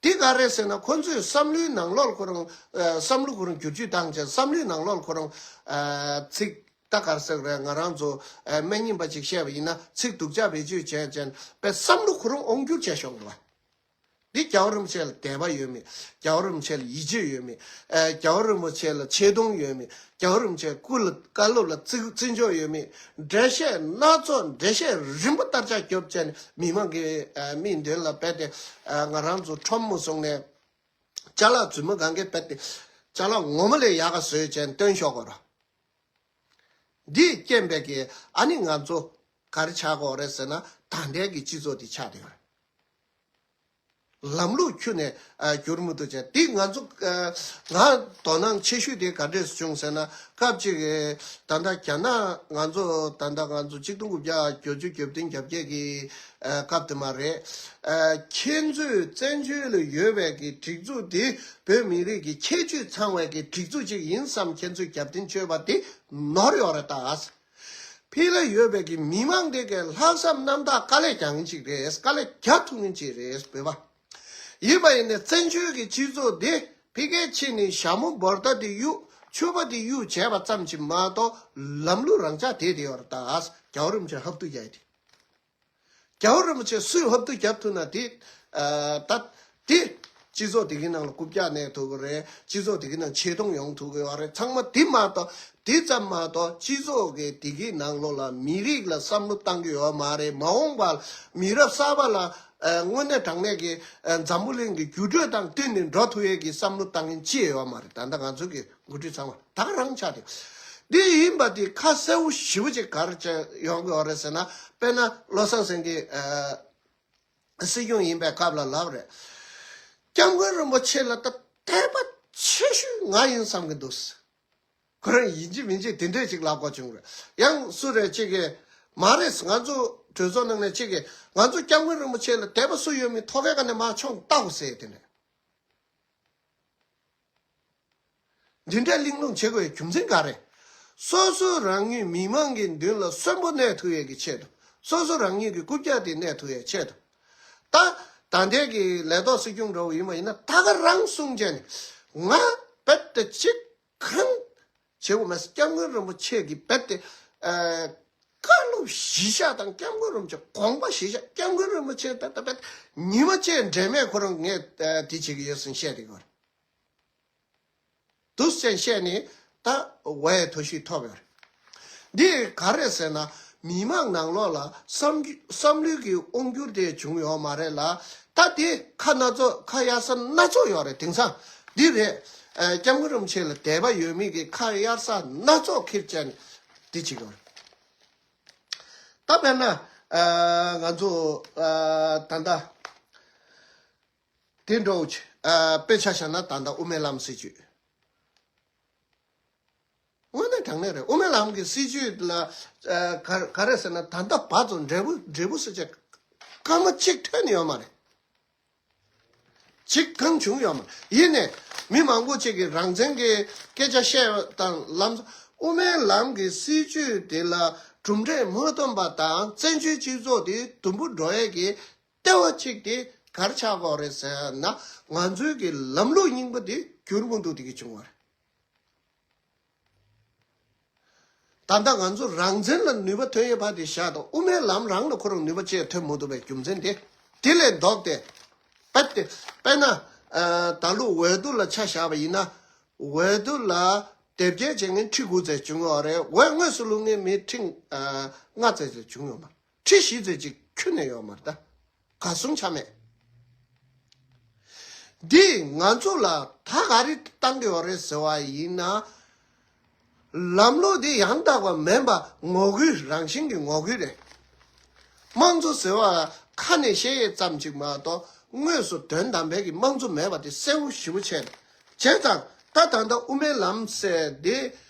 དེ་ག་རེད་ཟེར་ན་ཁོ་ཚོས་བསམ་བློའི་ནང་ལོགས་ཁོ་རང་ཨ་བསམ་བློ་ཁོ་རང་བསྒྱུར་བཅོས་བཏང་བྱས། བསམ་བློའི་ནང་ལོགས་ཁོ་རང་ཨ་ཚིག་ད་ག་རེ་ཟེར་རེད། ང་རང་ཚོ་ཨ་མ་ཉན་པ་ཅིག་བཤད་པ་ཡིན་ན་ཚིག་སྡུག་ཅག་བེད་སྤྱོད་བྱས་བྱས་པའི་བསམ་བློ་ཁོ་རང་དབང་བསྒྱུར་བྱས་ཤོག་འདུག་བ། འདི་རྒྱལ་བ་རིན་པོ་ཆེ་ལ་དད་པ་ཡོད་མེད། རྒྱལ་བ་རིན་པོ་ཆེ་ལ་ཡིད་ཆེས་ཡོད་མེད། ཨ་རྒྱལ་བ་རིན་པོ་ཆེ་ལ་ཆེ་མཐོང་ཡོད་མེད། རྒྱལ་བ་རིན་པོ་ཆེ་སྐུ་ལ་བཀའ་སློབ་ལ་བརྩི་བརྩི་འཇོག་ཡོད་མེད། འགྲེལ་བཤད་སྣ་ཚོགས་འགྲེལ་བཤད་རིམ་པ་ལྟར་ཆགས་རྒྱོབ་བྱས་ནས་མི་མང་གི་ཨ་མིག་མདུན་ལ་རྦད་དེ་ཨ་ང་རང་ཚོ་ཁྲོམ་མུ་སོང་ནས་ཅ་ལག་རྫུན་མ་གང་གས་རྦད་དེ་ཅ་ལག་ངོ་མ་ལས་ཡག་ག་བཟོས་བྱས་ནས་སྟོན་ཤོག་གོ་ར། འདིས་རྐྱེན་པས་ཀྱི་ཨ་ནི་ང་ཚོ་ག་རེ་ཆགས་ཀྱི་ཡོད་རེད་ཟེར་ན། ད་ལྟའི་གི་སྤྱི་ཚོགས་འདི་ཆགས་བསྡད་ཡོད་རེད། ལམ་ལུགས་ཁྱོན་ནས་ཨ་འགྱུར་མི་འདུག་ཅེས། འདི་ང་ཚོ་ཨ་ང་དོ་སྣང་ཆེ་ཤོས་དེ་ག་འདྲས་བྱུང་ཟེར་ན། སྐབས་གཅིག་གི་ད་ལྟ་རྒྱ་ནག་ང་ཚོ་ད་ལྟ་ང་ཚོ་གཅིག་སྟོང་དགུ་བརྒྱ་བརྒྱད་ཅུ་གྱ་བདུན་གྱ་བརྒྱད་ཀྱི་ཨ་སྐབས་དེ་མ་རེད། ཨ་ཁྱེད་ཚོས་བཙན་བྱོལ་ལ་ཡོད་པའི་གི་སྒྲིག་འཛུགས་འདི་བོད་མི་རིགས་ཀྱི་ཁྱད་ཆོས་ཚང་བའི་གི་སྒྲིག་འཛུགས་ཅིག་ཡིན་བསམ་ཁྱེད་ཚོས་རྒྱབ་རྟེན་བྱས་པ་དེ་ནོར་ཡོད་རེད་ད། ཕི་ལ་ཡོད་པའི་གི་མི་མང་དེ་གའི་ལྷག་བསམ་རྣམ་དག་དཀའ་ལས་རྒྱག་མཁན་ཅིག་རེད། དཀའ་ལས་རྒྱག་ཐུབ་མཁན་ཅིག་རེད། བོད་པ་ཡིན་པ་ཡིན་ནའི་བཙན་བྱོལ་གྱི་སྤྱི་ཚོགས་དེ་ཕ་གིར་ཕྱིན་ནས་ཞྭ་མོ་འབོར་ད་དེ་གཡུག་ཕྱུ་པ་དེ་གཡུག་བྱས་པ་ཙམ་གྱིས་མ་གཏོགས་ལམ་ལུགས་རང་འཇགས་བསྡད་དེ་ཡོད་རེད་ད། རྒྱལ་བ་རིན་པོ་ཆེ་ཧབ་ཏུ་བརྒྱབ་ཡོད་དེ། རྒྱལ་བ་རིན་པོ་ཆེ་སུས་ཧབ་ཏུ་བརྒྱབ་ཐུབ་ན་དེ་ཨ་ད་དེ་སྤྱི་ཚོགས་དེ་གི་ནང་ལ་རྐུབ་བཀྱག་གནས་ཐུབ་ཀྱི་རེད། སྤྱི་ཚོགས་དེ་གི་ནང་ཆེ་མཐོང་ཡོང་ཐུབ་ཀྱི་ཡོད་རེད། ཚང་མ་དེ་མ་གཏོགས་དེ་ཙམ་མ་གཏོགས་སྤྱི་ཚོགས་ཀྱི་དེ་གི་ནང་ལོགས་ལ་མི་རིགས་ལ་བསམ་བློ་བཏང་གི་ཡོད་མ་རེད། མ་འོངས་པར་མི་རབས་གསར་པ་ལ་ཨ་དངོས་གནས་དྲང་གནས་ཀྱི་ཨ་འཛམ་བུ་གླིང་གི་འགྱུར་འགྲོས་དང་བསྟུན་ནས་འགྲོ་ཐུབ་ཡས་ཀྱི་བསམ་བློ་བཏང་མཁན་ཅི་ཡང་ཡོད་མ་རེད། ད་ལྟ་ང་ཚོ་གི་འགོ་ཁྲིད་ཚང་མ་ད་ག་རང་ཆགས་ཏེ། འདི་ཡིན་པ་དེ་ཁ་གསལ་པོ་ཞེ་པོ་ཅིག་ག་རེ་བྱས་ཡོང་གི་ཡོད་རེད་ཟེར་ན། དཔེར་ན་བློ་བཟང་སེང་གེ་ཨ་སྲིད་སྐྱོང་ཡིན་པའི་སྐབས་ལ་ལབ་རེད། སྐྱབས་མགོན་རིན་པོ་ཆེ་ལ་ད་དད་པ་ཆེ་ཤོས་ང་ཡིན་བསམ་གྱི་འདུག་ཁོ་རང་ཡིན་གཅིག་མིན་གཅིག་དེ་འདྲས་ཅིག་ལབ་དགོས་བྱུང་རེད། ཡང་སུ་རེད་ཅིག་གིས་མ་རེད། ང་ཚོ་གྲོས་ཚོགས་ནང་ནས་ཅིག་གིས་ང་ཚོ་སྐྱབས་མགོན་རིན་པོ་ཆེ་ལ་དད་པ་སུ་ཡོད་མེད་ཐོག་ཁའི་ཀ་ནས་མར་མཆོངས་ལྟ་དགོས་ཟེར་དེ་འདྲས། འདི་འདྲའི་གླེང་སློང་བྱེད་དགོས་པའི་རྒྱུ་མཚན་ག་རེ། སོ་སོ་རང་ཉིད་མི་མང་གི་མདུན་ལ་གསོན་པོ་གནས་ཐུབ་ཡས་ཀྱི་ཆེད་དུ། སོ་སོ་རང་ཉིད་ཀྱི་རྐུབ་བཀྱག་དེ་གནས་ཐུབ་ཡས་ཆེད་དུ། ད་ད་ལྟའི་གི་ལས་ཐོག་སྲིད་སྐྱོང་འདྲ་བོ་ཡིན་པ་ཡིན་ན་ད་ག་རང་གསུང་བྱས་ནས་ང་རྦད་དེ་ཅིག་གང་བྱེད་དགོས་མེད། སྐྱབས་མགོན་རིན་པོ་ཆེ་གི་རྦད་དེ་ཨ་བཀའ་སློབ་གཞི་བཞག་དང་སྐྱབས་མགོན་རིན་པོ་ཆེ་དགོངས་པ་གཞི་བཞག་སྐྱབས་མགོན་རིན་པོ་ཆེ་ད་ད་རྦད་ཉི་མ་གཅིག་འབྲལ་མེད་ཁོ་རང་ངས་ཨ་དེ་བྱེད་ཀྱི་ཡོད་ཟེར་བཤད་དེ་གོ། འདུག་སེ་བཤད་ནས་ད་འོས་ཐོ་ཤིག་ཐོབ་ཡོད་རེད། འདི་ག་རེད་ཟེར་ན་མི་མང་ནང་ལོགས་ལ་བསམ་རྒྱུ་བསམ་བློའི་གི་དབང་སྒྱུར་དེ་བྱུང་ཡོད་མ་རེད་ལ། ད་དེ་ཁ་སྣ་ཚོགས་ཁ་གཡར་ས་སྣ་ཚོགས་ཡོད་རེད། དེང་སང་འདི་རེད། ཨ་སྐྱབས་མགོན་རིན་པོ་ཆེ་ལ་དད་པ་ཡོད་མེད་ཀྱི་ཁ་གཡར་ས་སྣ་ཚོགས་ཁྱེར་བྱས་ནས་འདི་བྱེད་ཀྱི་ཡོད་རེད། ད་དཔེར་ན་ ཨ་ང་ཚོ་ཨ་ད་ལྟ་དེ་འདྲ་བོ་ཅིག་ཨ་དཔེ་ཆ་བཞག་ན་ད་ལྟ་དབུ་མའི་ལམ་སྲིད་བྱུས། དངོས་གནས་དྲང་གནས་རེད། དབུ་མའི་ལམ་གྱི་སྲིད་བྱུས་ལ་ཨ་ག་ག་རེ་ཟེར་ན། ད་ལྟ་བར་དུ་འབྲས་བུ་འབྲས་བུ་ཟེར་བྱས་སྐར་མ་གཅིག་ཐོན་ནས་ཡོད་མ་རེད། གཅིག་གང་བྱུང་ཡོད་མ་རེད། ཡིན་ནའི་མི་མང་པོ་ཅིག་གིས་རང་བཙན་གྱི་སྐད་ཆ་བཤད་དང་ལམ། དབུ་མའི་ལམ་གྱི་སྲིད་བྱུས་དེ་ལ་གྲུབ་འབྲས་མ་ཐོན་པ་དང་བཙན་བྱོལ་སྤྱི་ཚོགས་དེ་དུམ་བུ་འགྲོ་ཡས་ཀྱི་ལྟེ་བ་གཅིག་དེ་ག་རེ་ཆགས་ཀྱི་ཡོད་རེད་ཟེར་ན། ང་ཚོའི་གི་ལམ་ལུགས་རྙིང་པ་དེ་འགྱུར་མི་འདུག་དེ་གི་བྱུང་བ་རེད། ད་ལྟ་ང་ཚོ་རང་བཙན་ལ་ནུས་པ་ཐོན་ཡས་ཕར་དེ་བཞག་དང་། དབུ་མའི་ལམ་རང་ལ་ཁོ་རང་ནུས་པ་ཅིག་ཐོན་མི་ཐུབ་པའི་རྒྱུ་མཚན་དེ། དེ་ལས་ལྡོག་སྟེ། དཔེ་དེ་དཔེར་ན་ཨ་ད་ལོ་འོས་བསྡུ་ལ་ཆ་བཞག་པ་ཡིན་ན། འོས་བསྡུ་ལ་དེབ་སྐྱེལ་བྱེད་མཁན་ཁྲི་དགུ་ཙམ་བྱུང་ཡོད་རེད། འོས་དངོས་སུ་བླུག་མཁན་མི་ཁྲི་ཨ་ལྔ་ཙམ་ཙམ་བྱུང་ཡོད་མ། ཁྲི་བཞི་ཙམ་ཅིག་ཁྱོན་ནས་ཡོད་མ་རེད་ད། ག་གསུང་ཆ་མེད། འདིས་ང་ཚོ་ལ་ད་ག་རེ་བཏང་གི་ཡོད་རེད་ཟེར་བ་ཡིན་ན། ལམ་ལུགས་འདི་ཡང་དག་པ་མིན་པ་ངོ་རྒོལ། རང་བཞིན་གྱི་ངོ་རྒོལ་རེད། དམངས་གཙོ་ཟེར་བ་ཁ་ནས་བཤད་ཡས་ཙམ་ཅིག་མ་གཏོགས་དངོས་སུ་དོན་དམ་པའི་གི་དམངས་གཙོ་མེད་པ་དེ་གསལ་བོ་ཞེ་པོ་ཆགས་རེད། བྱས་ཙང་ད་ད་ལྟ་དབུ་མའི་ལམ་ཟེར་འདི་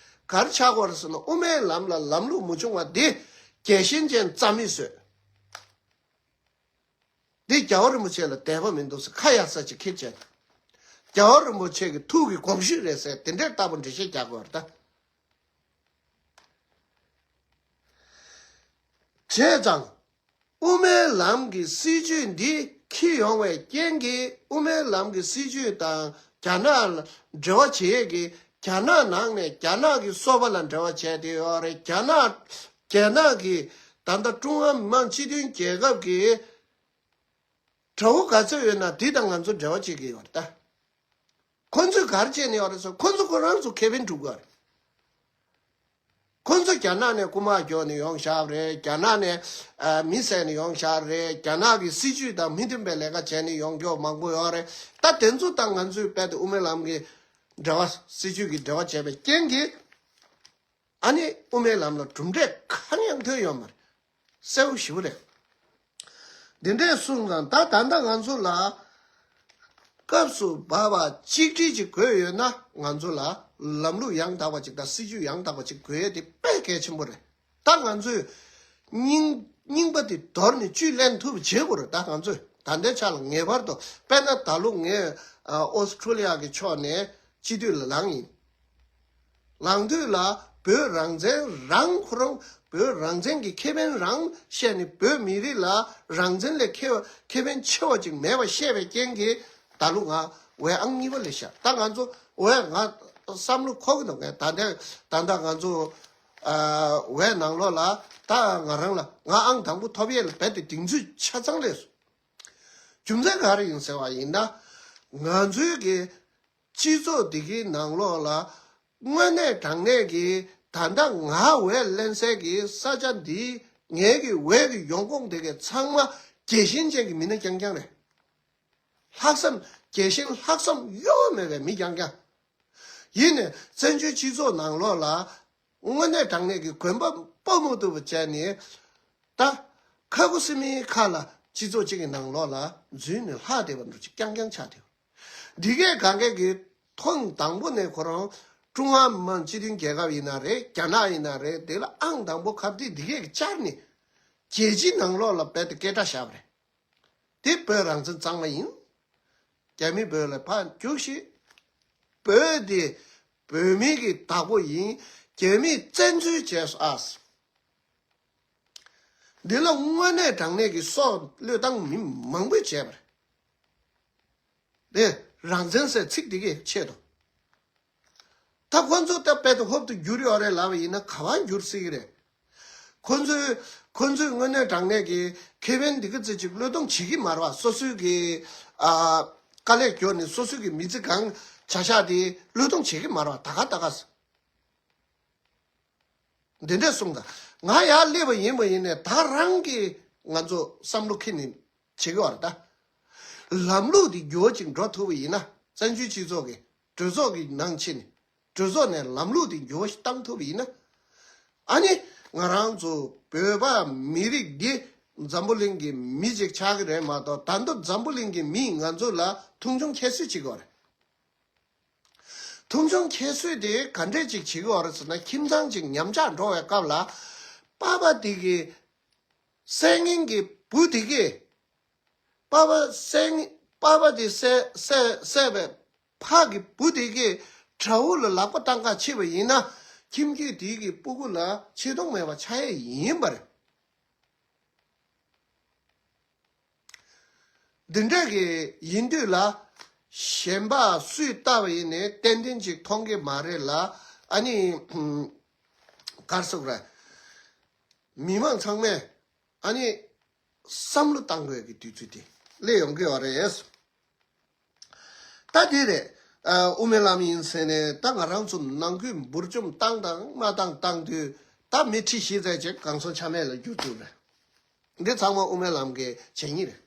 ག་རེ་ཆགས་ཀྱི་ཡོད་རེད་ཟེར་ན། དབུ་མའི་ལམ་ལ་ལམ་ལུགས་མ་བྱུང་བ་འདི་རྒྱལ་ཞེན་ཅན་རྩ་མེད་བཟོས། འདི་རྒྱལ་བ་རིན་པོ་ཆེ་ལ་དད་པ་མི་འདུག་ཟེར་ཁ་གཡར་ས་ཅིག་ཁྱེར་བྱས། རྒྱལ་བ་རིན་པོ་ཆེ་གི་ཐུགས་ཀྱི་དགོངས་གཞི་རེད་ཟེར་དེ་འདྲའི་ལྟ་བུ་འགྲེལ་བཤད་རྒྱག་དགོས་རེད་ད། བྱས་ཙང་དབུ་མའི་ལམ་གྱི་སྲིད་བྱུས་འདི་འཁྱེར་ཡོང་བའི་རྐྱེན་གྱིས། དབུ་མའི་ལམ་གྱི་སྲིད་བྱུས་དང་རྒྱ་ནག་ལ་འབྲེལ་བ་བྱེད་ཡས་ཀྱི། རྒྱ་ནག་ནང་ནས་རྒྱ་ནག་གི་སོ་པ་ལ་འབྲེལ་བ་བྱས་བསྡད་ཡོད་རེད། རྒྱ་ནག་རྒྱ་ནག་གི་ད་ལྟ་ཀྲུང་ཧྭ་མི་དམངས་སྤྱི་མཐུན་རྒྱལ་ཁབ་ཀྱི་དགྲ་བོ་ག་ཚོད་ཡོད་ན་དེ་དང་ང་ཚོ་འབྲེལ་བ་བྱེད་ཀྱི་ཡོད་རེད་ད། ཁོ་ཚོས་ག་རེ་བྱས་ནས་ཡོད་རེད་ཟེར། ཁོ་ཚོ་ཁོ་རང་ཚོ་ཁེ་ཕན་སྒྲུབ་དགོས་རེད། ཁོ་ཚོ་རྒྱ་ནག་ནས་རྐུ་མ་རྒྱག་ནས་ཡོང་བཞག་རེད། རྒྱ་ནག་ནས་ཨ་མི་བསད་ནས་ཡོང་བཞག་རེད། རྒྱ་ནག་གི་སྲིད་བྱུས་དང་མི་མཐུན་པའི་ལས་ཀ་བྱས་ནས་ཡོང་མཁན་མང་པོ་ཡོད་རེད། ད་དེ་ཚོ་དང་ང་ཚོའི་རྦད་དེ་དབུ་མའི་ལམ་གྱི་འབྲེལ་བ། སྲིད་བྱུས་ཀྱི་འབྲེལ་བ་བྱས་པའི་རྐྱེན་གྱིས། ཨ་ནི་དབུ་མའི་ལམ་ལ་གྲུབ་འབྲས་གང་ཡང་ཐོན་ཡོད་མ་རེད། གསལ་པོ་ཞེ་པོ་རེད། འདི་འདྲས་གསུངས་ཙང་ད་ད་ལྟ་ང་ཚོ་ལ་སྐབས་སུ་བབ་པ་གཅིག་སྒྲིལ་ཅིག་དགོས་ཡོད་ན། ང་ཚོ་ལ་ལམ་ལུགས་ཡང་དག་པ་ཅིག་དང་སྲིད་བྱུས་ཡང་དག་པ་ཅིག་དགོས་ཡས་དེ་དཔེ་གལ་ཆེན་པོ་རེད། ད་ང་ཚོས་རྙིང་རྙིང་པ་དེ་དོར་ནས་བཅུད་ལེན་ཐུབ་པ་བྱེད་དགོས་རེད། ད་ང་ཚོས་ད་ལྟའི་ཆ་ལ་ངེས་པར་དུ། དཔེར་ན་ད་ལོ་ངས་ཨ་ཨོ་སི་ཁྲུ་ལི་ཡ་གི་ཕྱོགས་ནས་སྤྱི་འཐུས་ལ་ལངས་ཡིན། ལངས་དུས་ལ་བོད་རང་བཙན་རང་། ཁོ་རང་བོད་རང་བཙན་གྱི་ཁེ་ཕན་རང་བཤད་ནས། བོད་མི་རིགས་ལ་རང་བཙན་ལས་ཁེ་ཁེ་ཕན་ཆེ་བ་ཅིག་མེད་པ་བཤད་པའི་རྐྱེན་གྱིས་ད་ལོ་ང་འོས་ཨང་གཉིས་པ་སླེབས་ཤག་ད་ང་ཚོ་འོས། ང་བསམ་བློ་འཁོར་གྱི་འདུག་ངས་ད་ལྟ་ད་ལྟ་ང་ཚོ་ཨ་འོས་ནང་ལོགས་ལ་ད་ང་རང་ལ་ང་ཨང་དང་པོ་ཐོབ་ཡས་ལ་རྦད་དེ་གདེང་ཚོད་ཆ་ཚང་སླེབས་སོང་། རྒྱུ་མཚན་ག་རེ་ཡིན་ཟེར་བ་ཡིན་ན། ང་ཚོའི་གི་སྤྱི་ཚོགས་འདི་གི་ནང་ལོགས་ལ་དངོས་གནས་དྲང་གནས་ཀྱི་ད་ལྟ་ང་འོས་ལེན་སའི་གི་ས་ཆ་འདི། ངའི་གི་འོས་ཀྱི་ཡོང་ཁུངས་དེ་གི་ཚང་མ་རྒྱལ་ཞེན་ཅན་གྱི་མི་སྣ་རྐྱང་རྐྱང་རེད། ལྷག་བསམ། རྒྱལ་ཞེན་ལྷག་བསམ་གཡོ་བ་མེད་པའི་མི་རྐྱང་རྐྱང་། ཡིན་ནའི་བཙན་བྱོལ་སྤྱི་ཚོགས་ནང་ལོགས་ལ་དངོས་གནས་དྲང་གནས་ཀྱི་གོན་པ་སྤོ་མི་ཐུབ་པ་བྱས་ནས། ད་ཁ་ཁུ་སིམ་མེའི་ཁ་ལ་སྤྱི་ཚོགས་གཅིག་གི་ནང་ལོགས་ལ་འཛུལ་ནས་ལྷག་བསྡད་པ་འདྲ་ཅིག་རྐྱང་རྐྱང་ཆགས་བསྡད་ཡོད། འདི་གས་གང་གས་ཀྱི་ཐེངས་དང་པོ་ནས་ཁོ་རང་ཀྲུང་ཧྭ་མི་དམངས་སྤྱི་མཐུན་རྒྱལ་ཁབ་ཡིན་ན་རེད། རྒྱ་ནག་ཡིན་ན་རེད། དེ་ལ་ཨང་དང་པོ་ཁ་གཏད་འདི་གས་ཀྱི་བཅར་ནས་རྒྱལ་སྤྱིའི་ནང་ལོགས་ལ་རྦད་དེ་སྐད་གྲགས་བཞག་པ་རེད། དེ་བོད་རང་བཙན་གཙང་མ་ཡིན། རྒྱ་མི་བོད་ལ་ཕར་རྒྱུགས་ཤིག་བོད་དེ་བོད་མི་གི་བདག་པོ་ཡིན། རྒྱ་མིས་བཙན་འཛུལ་བྱས་སོང་ཨ། འདི་ལ་དངོས་གནས་དྲང་གནས་ཀྱི་སྲོག་བློས་བཏང་མི་མང་པོས་བྱས་པ་རེད། དེ་རང་བཙན་ཟེར་ཚིག་འདི་གའི་ཆེད་དུ། ད་ཁོ་ཚོ་ད་རྦད་དེ་ཧོབ་ཏེ་འགྱུར་ཡོད་རེད་ལབ་པ་ཡིན་ན་ག་པར་འགྱུར་སྲིད་ཀྱི་རེད། ཁོ་ཚོས་ཁོ་ཚོས་དངོས་གནས་དྲང་གནས་ཀྱི་ཁེ་ཕན་འདི་ག་ཙམ་ཅིག་བློས་གཏོང་བྱེད་ཀྱི་མ་རེད་པ། སོ་སོའི་གི་ཨ་དཀའ་ལས་བརྒྱབ་ནས་སོ་སོའི་གི་མི་ཚེ་གང་བྱ་བཞག་དེ་བློས་གཏོང་བྱེད་ཀྱི་མ་རེད་པ། ད་ག་ད་ག་འདི་འདྲས་གསུངས་དང་། ང་ཡར་སླེབས་པ་ཡིན་པ་ཡིན་ནའི་ད་རང་གིས་ང་ཚོ་བསམ་བློ་འཁྱེར་ནས་བྱེད་ཀྱི་ཡོད་རེད་ད། ལམ་ལུགས་འདི་འགྱུར་བ་ཅིག་འགྲོ་ཐུབ་པ་ཡིན་ན། བཙན་བྱོལ་སྤྱི་ཚོགས་ཀྱི་གྲོས་ཚོགས་ཀྱི་ནང་ཕྱིན་ནས་གྲོས་ཚོགས་ནས་ལམ་ལུགས་འདི་འགྱུར་བ་ཞིག་བཏང་ཐུབ་པ་ཡིན་ན། ཨ་ནི་ང་རང་ཚོ་བོད་པ་མི་རིགས་འདི་ འཛམ་བུ་གླིང་གི་མི་ཅིག་ཆགས་ཀྱི་རེད་མ་གཏོགས། ད་དུང་འཛམ་བུ་གླིང་གི་མིས་ང་ཚོ་ལ་མཐོང་ཆུང་ཁྱད་གསོད་བྱེད་ཀྱི་ཡོད་རེད། མཐོང་ཆུང་ཁྱད་གསོད་དེ་ག་འདྲས་ཅིག་བྱེད་ཀྱི་ཡོད་རེད་ཟེར་ན། ཁྱིམ་ཚང་ཅིག་ཉམས་ཆག་འགྲོ་བའི་སྐབས་ལ། པ་ཕ་དེ་གི་སྲས་ངན་གྱི་བུ་དེ་གིས། པ་ཕ་སྲས་ངན། པ་ཕ་དེ་བསད་བསད་བསད་པའི་ཕ་གི་བུ་དེ་གིས་དགྲ་བོ་ལ་ལག་པ་བཏང་ག་ཕྱིན་པ་ཡིན་ན། ཁྱིམ་རྒྱུད་དེ་གི་སྤུ་གུ་ལ་ཆེ་མཐོང་མེད་པ་ཆགས་ཡས་ཡིན་པ་རེད། འདི་འདྲ་གི་ཡིན་དུས་ལ། གཞན་པ་སུས་བལྟས་པ་ཡིན་ནའི་ཏན་ཏན་ཅིག་མཐོང་གི་མ་རེད་ལ། ཨ་ནི། ག་རེ་ཟེར་དགོས་རེད། མི་མང་ཚང་མས་ཨ་ནི་བསམ་བློ་བཏང་དགོས་ཀྱི་དུས་ཚོད་དེ་སླེབས་ཡོང་གི་ཡོད་རེད། ད་དེ་རེད། ཨ། དབུ་མའི་ལམ་ཡིན་ཟེར་ནས་ད་ང་རང་ཚོ་ནང་ཁུལ་འབུར་འཇོམས་བཏང་དང་མ་བཏང་བཏང་དུས། ད་མི་ཁྲི་བཞི་ཙམ་ཅིག་གང་སོང་ཆ་མེད་ལ་གྱུར་ཚུལ་རེད། འདི་ཚང་མ་དབུ་མའི་ལམ་གྱི་བྱས་ཉེས་རེད།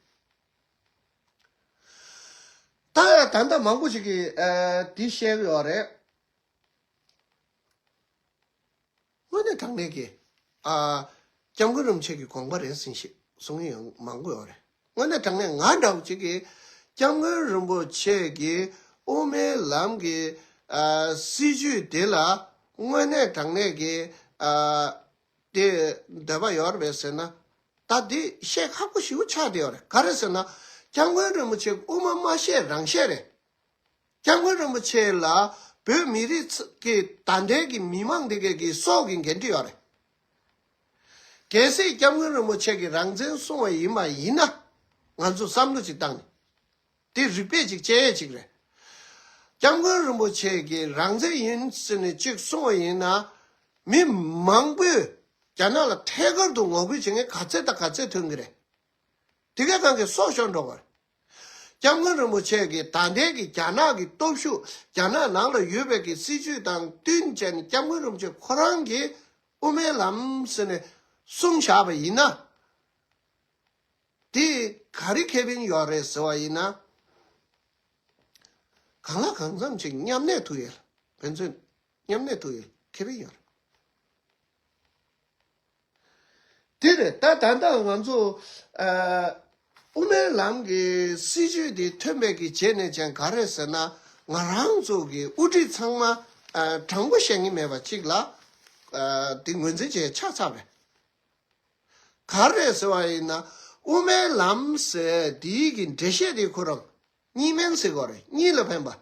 ད་ད་ལྟ་མང་པོ་ཞིག་གིས། ཨ། འདི་བཤད་ཀྱི་ཡོད་རེད། དངོས་གནས་དྲང་གནས་ཀྱི། ཨ། སྐྱབས་མགོན་རིན་པོ་ཆེ་གི་དགོངས་པ་རེད་ཟེར་ཞིག་གསུང་མཁན་ཡང་མང་པོ་ཡོད་རེད། དངོས་གནས་དྲང་གནས་ང་འདྲ་བོ་ཅིག་གིས་སྐྱབས་མགོན་རིན་པོ་ཆེ་གི་དབུ་མའི་ལམ་གྱི། ཨ། སྲིད་བྱུས་དེ་ལ་དངོས་གནས་དྲང་གནས་ཀྱི། ཨ། དེ་འདོད་པ་ཡོད་རེད་པས་ཟེར་ན། ད་འདི་བཤད་ཁག་པོ་ཞེ་པོ་ཆགས་བསྡད་ཡོད་རེད། ག་རེ་ཟེར་ན། སྐྱབས་མགོན་རིན་པོ་ཆེ་དབུ་མ་མ་བཤད་རང་བཤད་རེད། སྐྱབས་མགོན་རིན་པོ་ཆེ་ལ་བོད་མི་རིགས་ཀྱི་ད་ལྟའི་གི་མི་མང་འདི་གའི་གི་སྲོག་གི་འགན་འཁྲི་ཡོད་རེད། གལ་སྲིད་སྐྱབས་མགོན་རིན་པོ་ཆེ་གིས་རང་བཙན་སྲུང་བ་ཡིན་པ་ཡིན་ན། ང་ཚོ་བསམ་བློ་ཅིག་བཏང་ནས། དེ་རིག་པས་ཅིག་དཔྱད་ཡས་ཅིག་རེད། སྐྱབས་མགོན་རིན་པོ་ཆེ་གིས་རང་བཙན་ཡིན་ཟེར་ནས་ཅིག་གསུངས་པ་ཡིན་ན། མི་མང་པོས་རྒྱ་ནག་ལ་ཐད་ཀར་དུ་ངོ་རྒོལ་བྱེད་མཁན་ག་ཚད་དང་ག་ཚད་ཐོན་གྱི་རེད། དེ་གའི་སྒང་གི་སྲོག་ཤོར་འགྲོ་བ་རེད། སྐྱབས་མགོན་རིན་པོ་ཆེ་གིས་ད་ལྟའི་གི་རྒྱ་ནག་གི་སྟོབས་ཤུགས། རྒྱ་ནག་ནང་ལ་ཡོད་པའི་གི་སྲིད་བྱུས་དང་བསྟུན་བྱས་ནས་སྐྱབས་མགོན་རིན་པོ་ཆེ་ཁོ་རང་གིས་དབུ་མའི་ལམ་ཟེར་ནས་གསུངས་བཞག་པ་ཡིན་ན། དེ་ག་རེ་ཁེ་ཕན་ཡོད་རེད་ཟེར་བ་ཡིན་ན། གང་ལ་གང་འཚམ་ཅིག་མཉམ་གནས་ཐུབ་ཡས། ཕན་ཚུན་མཉམ་གནས་ཐུབ་ཡས་ཁེ་ཕན་ཡོད་རེད། དེ་རེད། ད་ད་ལྟ་ང་ཚོ། ཨ། དབུ་མའི་ལམ་གྱི་སྲིད་བྱུས་དེ་ཐོན་པའི་གི་རྗེས་ནས་ཀྱང་ག་རེ་ཟེར་ན། ང་རང་ཚོ་གི་དབུ་ཁྲིད་ཚང་མ། ཨ། དྲང་པོ་བཤད་མཁན་མེད་པ་ཅིག་ལ། ཨ། དེ་ངོས་འཛིན་བྱས་ཆགས་ཚར་བ་རེད། ག་རེ་ཟེར་བ་ཡིན་ན། དབུ་མའི་ལམ་ཟེར་དེའི་གི་འགྲེལ་བཤད་དེ་ཁོ་རང་གཉིས་སྨན་ཟེར་དགོས་རེད། གཉིས་ལ་ཕན་པ།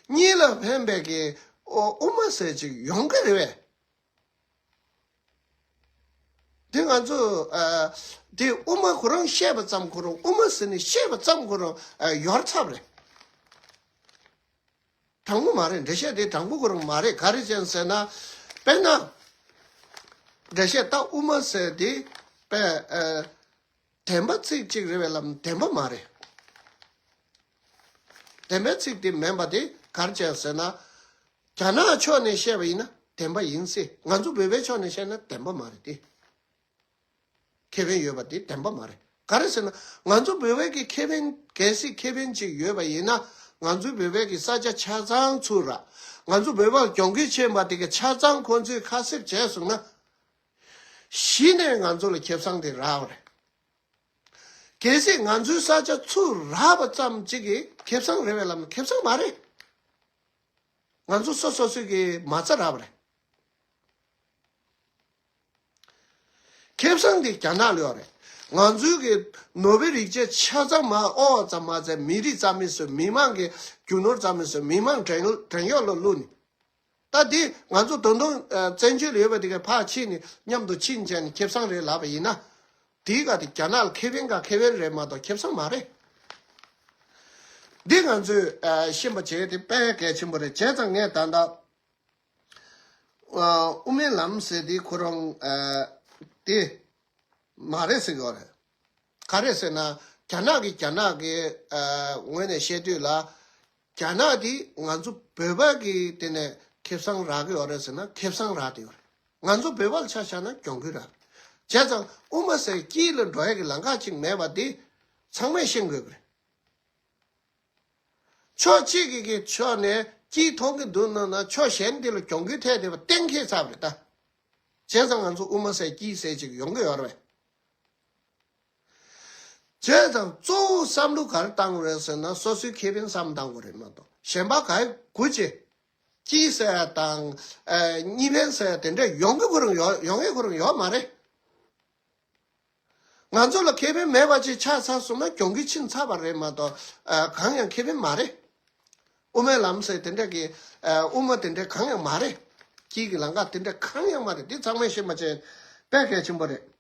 གཉིས་ལ་ཕན་པའི་གི། ཨོ། དབུ་མ་ཟེར་ཅིག་ཡོང་གི་རེད་པས། དེ་ང་ཚོ། ཨ། དེ་དབུ་མ་ཁོ་རང་བཤད་པ་ཙམ་ཁོ་རང་། དབུ་མ་ཟེར་ནས་བཤད་པ་ཙམ་ཁོ་རང་། ཨ། ཡོལ་ཚར་བ་རེད། དྲང་པོ་མ་རེད། འགྲེལ་བཤད་དེ་དྲང་པོ་ཁོ་རང་མ་རེད། ག་རེ་བྱས་ཟེར་ན། དཔེར་ན། འགྲེལ་བཤད་ད་དབུ་མ་ཟེར་དེ་དཔེ། ཨ། བདེན་པ་ཚིག་གཅིག་རེད་པས་ལབ་ན་བདེན་པ་མ་རེད། བདེན་པའི་ཚིག་དེ་མིན་པ་དེ་ག་རེ་བྱས་ཟེར་ན། རྒྱ་ནག་ཕྱོགས་ནས་བཤད་པ་ཡིན་ན་བདེན་པ་ཡིན་སྲིད། ང་ཚོ་བོད་པའི་ཕྱོགས་ནས་བཤད་ན་བདེན་པ་མ་རེད་དེ། ཁེ་ཕན་ཡོད་པ་དེ་བདེན་པ་མ་རེད། ག་རེ་ཟེར་ན། ང་ཚོ་བོད་པའི་གི་ཁེ་ཕན། གལ་སྲིད་ཁེ་ཕན་ཅིག་ཡོད་པ་ཡིན་ན། ང་ཚོའི་བོད་པའི་གི་ས་ཆ་ཆ་ཚང་ཚུར་རག་ང་ཚོ་བོད་པ་གྱོང་གུད་ཕྱིན་པ་དེ་གི་ཆ་ཚང་ཁོང་ཚོས་ཁ་གསབ་བྱས་སོང་ན། གཞི་ནས་ང་ཚོ་ལ་ཁེ་བཟང་དེ་རག་པ་རེད། གལ་སྲིད་ང་ཚོའི་ས་ཆ་ཚུར་རག་པ་ཙམ་གཅིག་གིས་ཁེ་བཟང་རེད་པས་ལབ་ན་ཁེ་བཟང་མ་རེད། ང་ཚོ་སོ་སོ་སོ་གི་མ་རྩ་རག་པ་རེད། ཁེ་བཟང་དེ་རྒྱ་ནག་ལ་ཡོད་རེད། ང་ཚོའི་གི་ནོར་བུའི་རིགས་ཆད་ཆ་ཚང་མ་ཨོ་ཙམ་མ་ཚད་མི་རིགས་རྩ་མེད་བཟོས། མི་མང་གི་རྒྱུ་ནོར་རྩ་མེད་བཟོས། མི་མང་བྲན་བྲན་གཡོག་ལ་བླུགས་ནས། ད་དེ་ང་ཚོ་ད་དུང་། ཨ། བཙན་བྱོལ་ལ་ཡོད་པ་དེ་ག་ཕར་ཕྱིན་ནས་མཉམ་དུ་ཕྱིན་བྱས་ནས་ཁེ་བཟང་རེད་ལབ་པ་ཡིན་ན། དེའི་ག་དེ་རྒྱ་ནག་ལ་ཁེ་ཕན་ག་ཁེ་ཕན་རེད་མ་གཏོགས་ཁེ་བཟང་མ་རེད། འདི་ང་ཚོས། ཨ། ཤེས་པ་བྱས་དེ་དཔེ་གལ་ཆེན་པོ་རེད། བྱས་ཙང་ངས་ད་ལྟ། ཨ། དབུ་མའི་ལམ་ཟེར་དེ་ཁོ་རང་། ཨ། དེ་མ་རེད་ཟེར་གྱི་ཡོད་རེད། ག་རེ་ཟེར་ན། རྒྱ་ནག་གིས། རྒྱ་ནག་གི། ཨ། ངོས་ནས་བཤད་དུས་ལ། རྒྱ་ནག་དེ་ང་ཚོ་བོད་པ་གི་དེ་ནས་ཁེ་བཟང་རག་གི་ཡོད་རེད་ཟེར་ན་ཁེ་བཟང་རག་བསྡད་ཡོད་རེད། ང་ཚོ་བོད་པ་ལ་ཆ་བཞག་ན་གྱོང་གུད་རག་བྱས་ཙང་དབུ་མ་ཟེར་དཀྱིལ་ལ་འགྲོ་ཡ་གི་ལམ་ཁ་ཅིག་མེད་པ་དེ་ཚང་མས་ཤེས་དགོས་ཀྱི་རེད། ཕྱོགས་གཅིག་གི་གི་ཕྱོགས་ནས་དཀྱིལ་མཐོང་གི་འདུག་ན་ན། ཕྱོགས་གཞན་དེ་ལ་གྱོང་གུད་ཐེབས་བསྡད་པ་གཏན་འཁེལ་ཚར་བ་རེད་ད། བྱས་ཙང་ང་ཚོ་དབུ་མ་ཟེར་དཀྱིལ་ཟེར་ཅིག་ཡོང་གི་ཡོད་རེད་པས། བྱས་ཙང་གཙོ་བོ་བསམ་བློ་ག་རེ་བཏང་དགོས་རེད་ཟེར་ན། སོ་སོའི་ཁེ་ཕན་བསམ་བཏང་དགོས་རེད་མ་གཏོགས། གཞན་པ་ག་རེ་དགོས་ཅི། སྐྱིད་ཟེར་ཡ་དང་། ཨ། གཉིས་ཕན་ཟེར་ཡ་དེ་འདྲ་ཡོང་གི་ཁོ་རང་ཡོད། ཡོང་གི་ཁོ་རང་ཡོད་མ་རེད། ང་ཚོ་ལ་ཁེ་ཕན་མེད་པ་ཅིག་ཆགས་ཚར་སོང་ན་གྱོང་གུད་ཕྱིན་ཚར་བ་རེད་མ་གཏོགས། ཨ། གང་ཡང་ཁེ་ཕན་མ་རེད། དབུ་མའི་ལམ་ཟེར་དེ་འདྲ་གི། ཨ། དབུ་མ་དེ་འདྲ་གང་ཡང་མ་རེད། དཀྱིལ་གྱི་ལམ་ཁ་དེ་འདྲ་གང་ཡང་མ་རེད། འདི་ཚང་མས་ཤེས་པ་བྱས་དཔེ་གལ་ཆེན་པོ་རེད།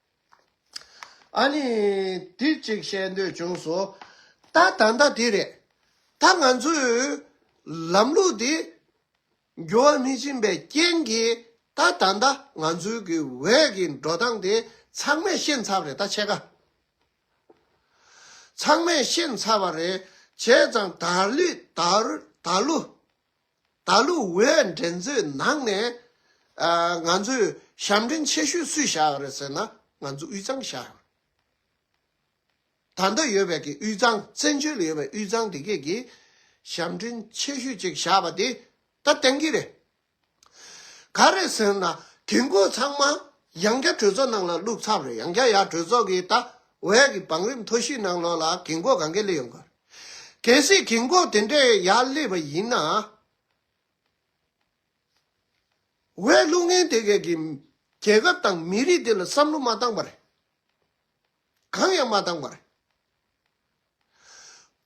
ཨ་ནི་འདི་གཅིག་བཤད་འདོད་བྱུང་སོང་། ད་ད་ལྟ་དེ་རེད། ད་ང་ཚོའི་ལམ་ལུགས་འདི་འགྱུར་བ་མི་ཕྱིན་པའི་རྐྱེན་གྱིས། ད་ད་ལྟ་ང་ཚོའི་གི་འོས་ཀྱི་འགྲོ་སྟངས་དེ་ཚང་མས་ཤེས་ཚར་བ་རེད། ད་ཕྱེད་ཀ་ཚང་མས་ཤེས་ཚར་བ་རེད། བྱས་ཙང་ད་ལོ་ད་རུ་ད་ལོ་ད་ལོ་འོས་འགྲན་རྩོད་ནང་ནས། ཨ། ང་ཚོས་ཞབས་འདྲེན་ཆེ་ཤོས་སུས་བཞག་རེད་ཟེར་ན། ང་ཚོ་དབུས་གཙང་བཞག་ཡོད། ད་ལྟ་ཡོད་པའི་གི་དབུས་གཙང་། བཙན་བྱོལ་ལ་ཡོད་པའི་དབུས་གཙང་དེ་གས་ཀྱིས་ཞབས་འདྲེན་ཆེ་ཤོས་ཅིག་བཞག་པ་དེ་ད་བདེན་གྱི་རེད། ག་རེ་ཟེར་ན། རྒན་གོག་ཚང་མ་ཡང་བསྐྱར་གྲོས་ཚོགས་ནང་ལ་བླུགས་ཚར་རེད། ཡང་བསྐྱར་ཡར་གྲོས་ཚོགས་ཀྱི་ད་འོས་ཀྱི་བང་རིམ་མཐོ་ཤོས་ནང་ལོགས་ལ་རྒན་གོག་གང་ག་སླེབས་ཡོང་གི་རེད། གལ་སྲིད་རྒན་གོག་དེ་འདྲས་ཡར་སླེབས་པ་ཡིན་ན། འོས་བླུག་མཁན་དེ་གས་ཀྱིས་རྒྱལ་ཁབ་དང་མི་རིགས་དེ་ལ་བསམ་བློ་མ་བཏང་བ་རེད། གང་ཡང་མ་བཏང་བ་རེད།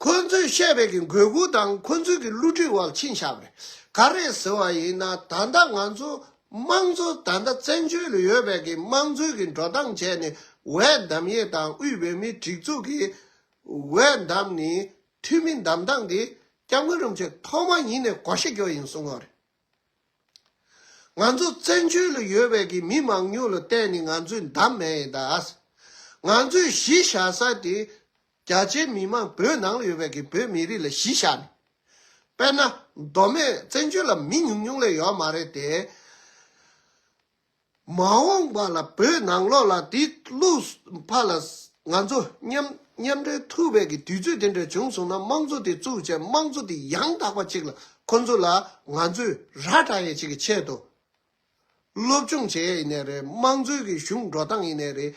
ཁོ་ཚོས་བཤད་པའི་གི་དགོས་མཁོ་དང་ཁོ་ཚོའི་གི་བསླུ་བྲིད་འོག་ལ་ཕྱིན་བཞག་པ་རེད། ག་རེ་ཟེར་བ་ཡིན་ན། ད་ལྟ་ང་ཚོ་དམངས་གཙོ། ད་ལྟ་བཙན་བྱོལ་ལ་ཡོད་པའི་གི་དམངས་གཙོའི་གི་འགྲོ་སྟངས་བྱས་ནས། འོས་འདེམས་ཡས་དང་དབུས་བོད་མིའི་སྒྲིག་འཛུགས་ཀྱི་འོས་འདེམས་ནས་འཐུས་མི་འདེམས་སྟངས་དེ་སྐྱབས་མགོན་རིན་པོ་ཆེ་ཐོག་མ་ཉིད་ནས་བགོ་བཤའ་རྒྱག་ཡིན་གསུངས་པ་རེད། ང་ཚོ་བཙན་བྱོལ་ལ་ཡོད་པའི་གི་མི་མང་ཉུང་ལ་བལྟས་ནས་ང་ཚོས་འདེམས་མེད་ཡིན་ད། ང་ཚོས་གཞི་བཞག་ས་དེ་རྒྱ་ཆེའི་མི་མང་བོད་ནང་ལ་ཡོད་པའི་གི་བོད་མི་རིགས་ལ་གཞི་བཞག་ནས། དཔེར་ན་མདོ་སྨད། བཙན་བྱོལ་ལ་མི་ཉུང་ཉུང་ལས་ཡོད་མ་རེད་དེ། མ་འོངས་པ་ལ་བོད་ནང་ལོགས་ལ་དེ་བློ་ཕར་ལ་ང་ཚོ་མཉམ་མཉམ་འབྲེལ་ཐུབ་པའི་གི་དུས་ཚོད་དེ་འདྲ་བྱུང་སོང་ན། དམངས་གཙོ་དེ་བཙུགས་བྱས། དམངས་གཙོ་དེ་ཡང་དག་པ་ཅིག་ལ་ཁོ་ཚོ་ལ་ང་ཚོས་ར་སྤྲད་ཡས་ཅིག་གི་ཆེད་དུ། སློབ་སྦྱོང་བྱེད་ཡས་ཡིན་ནའི་རེད། དམངས་གཙོའི་གི་གཞུང་འགྲོ་སྟངས་ཡིན་ནའི་རེད།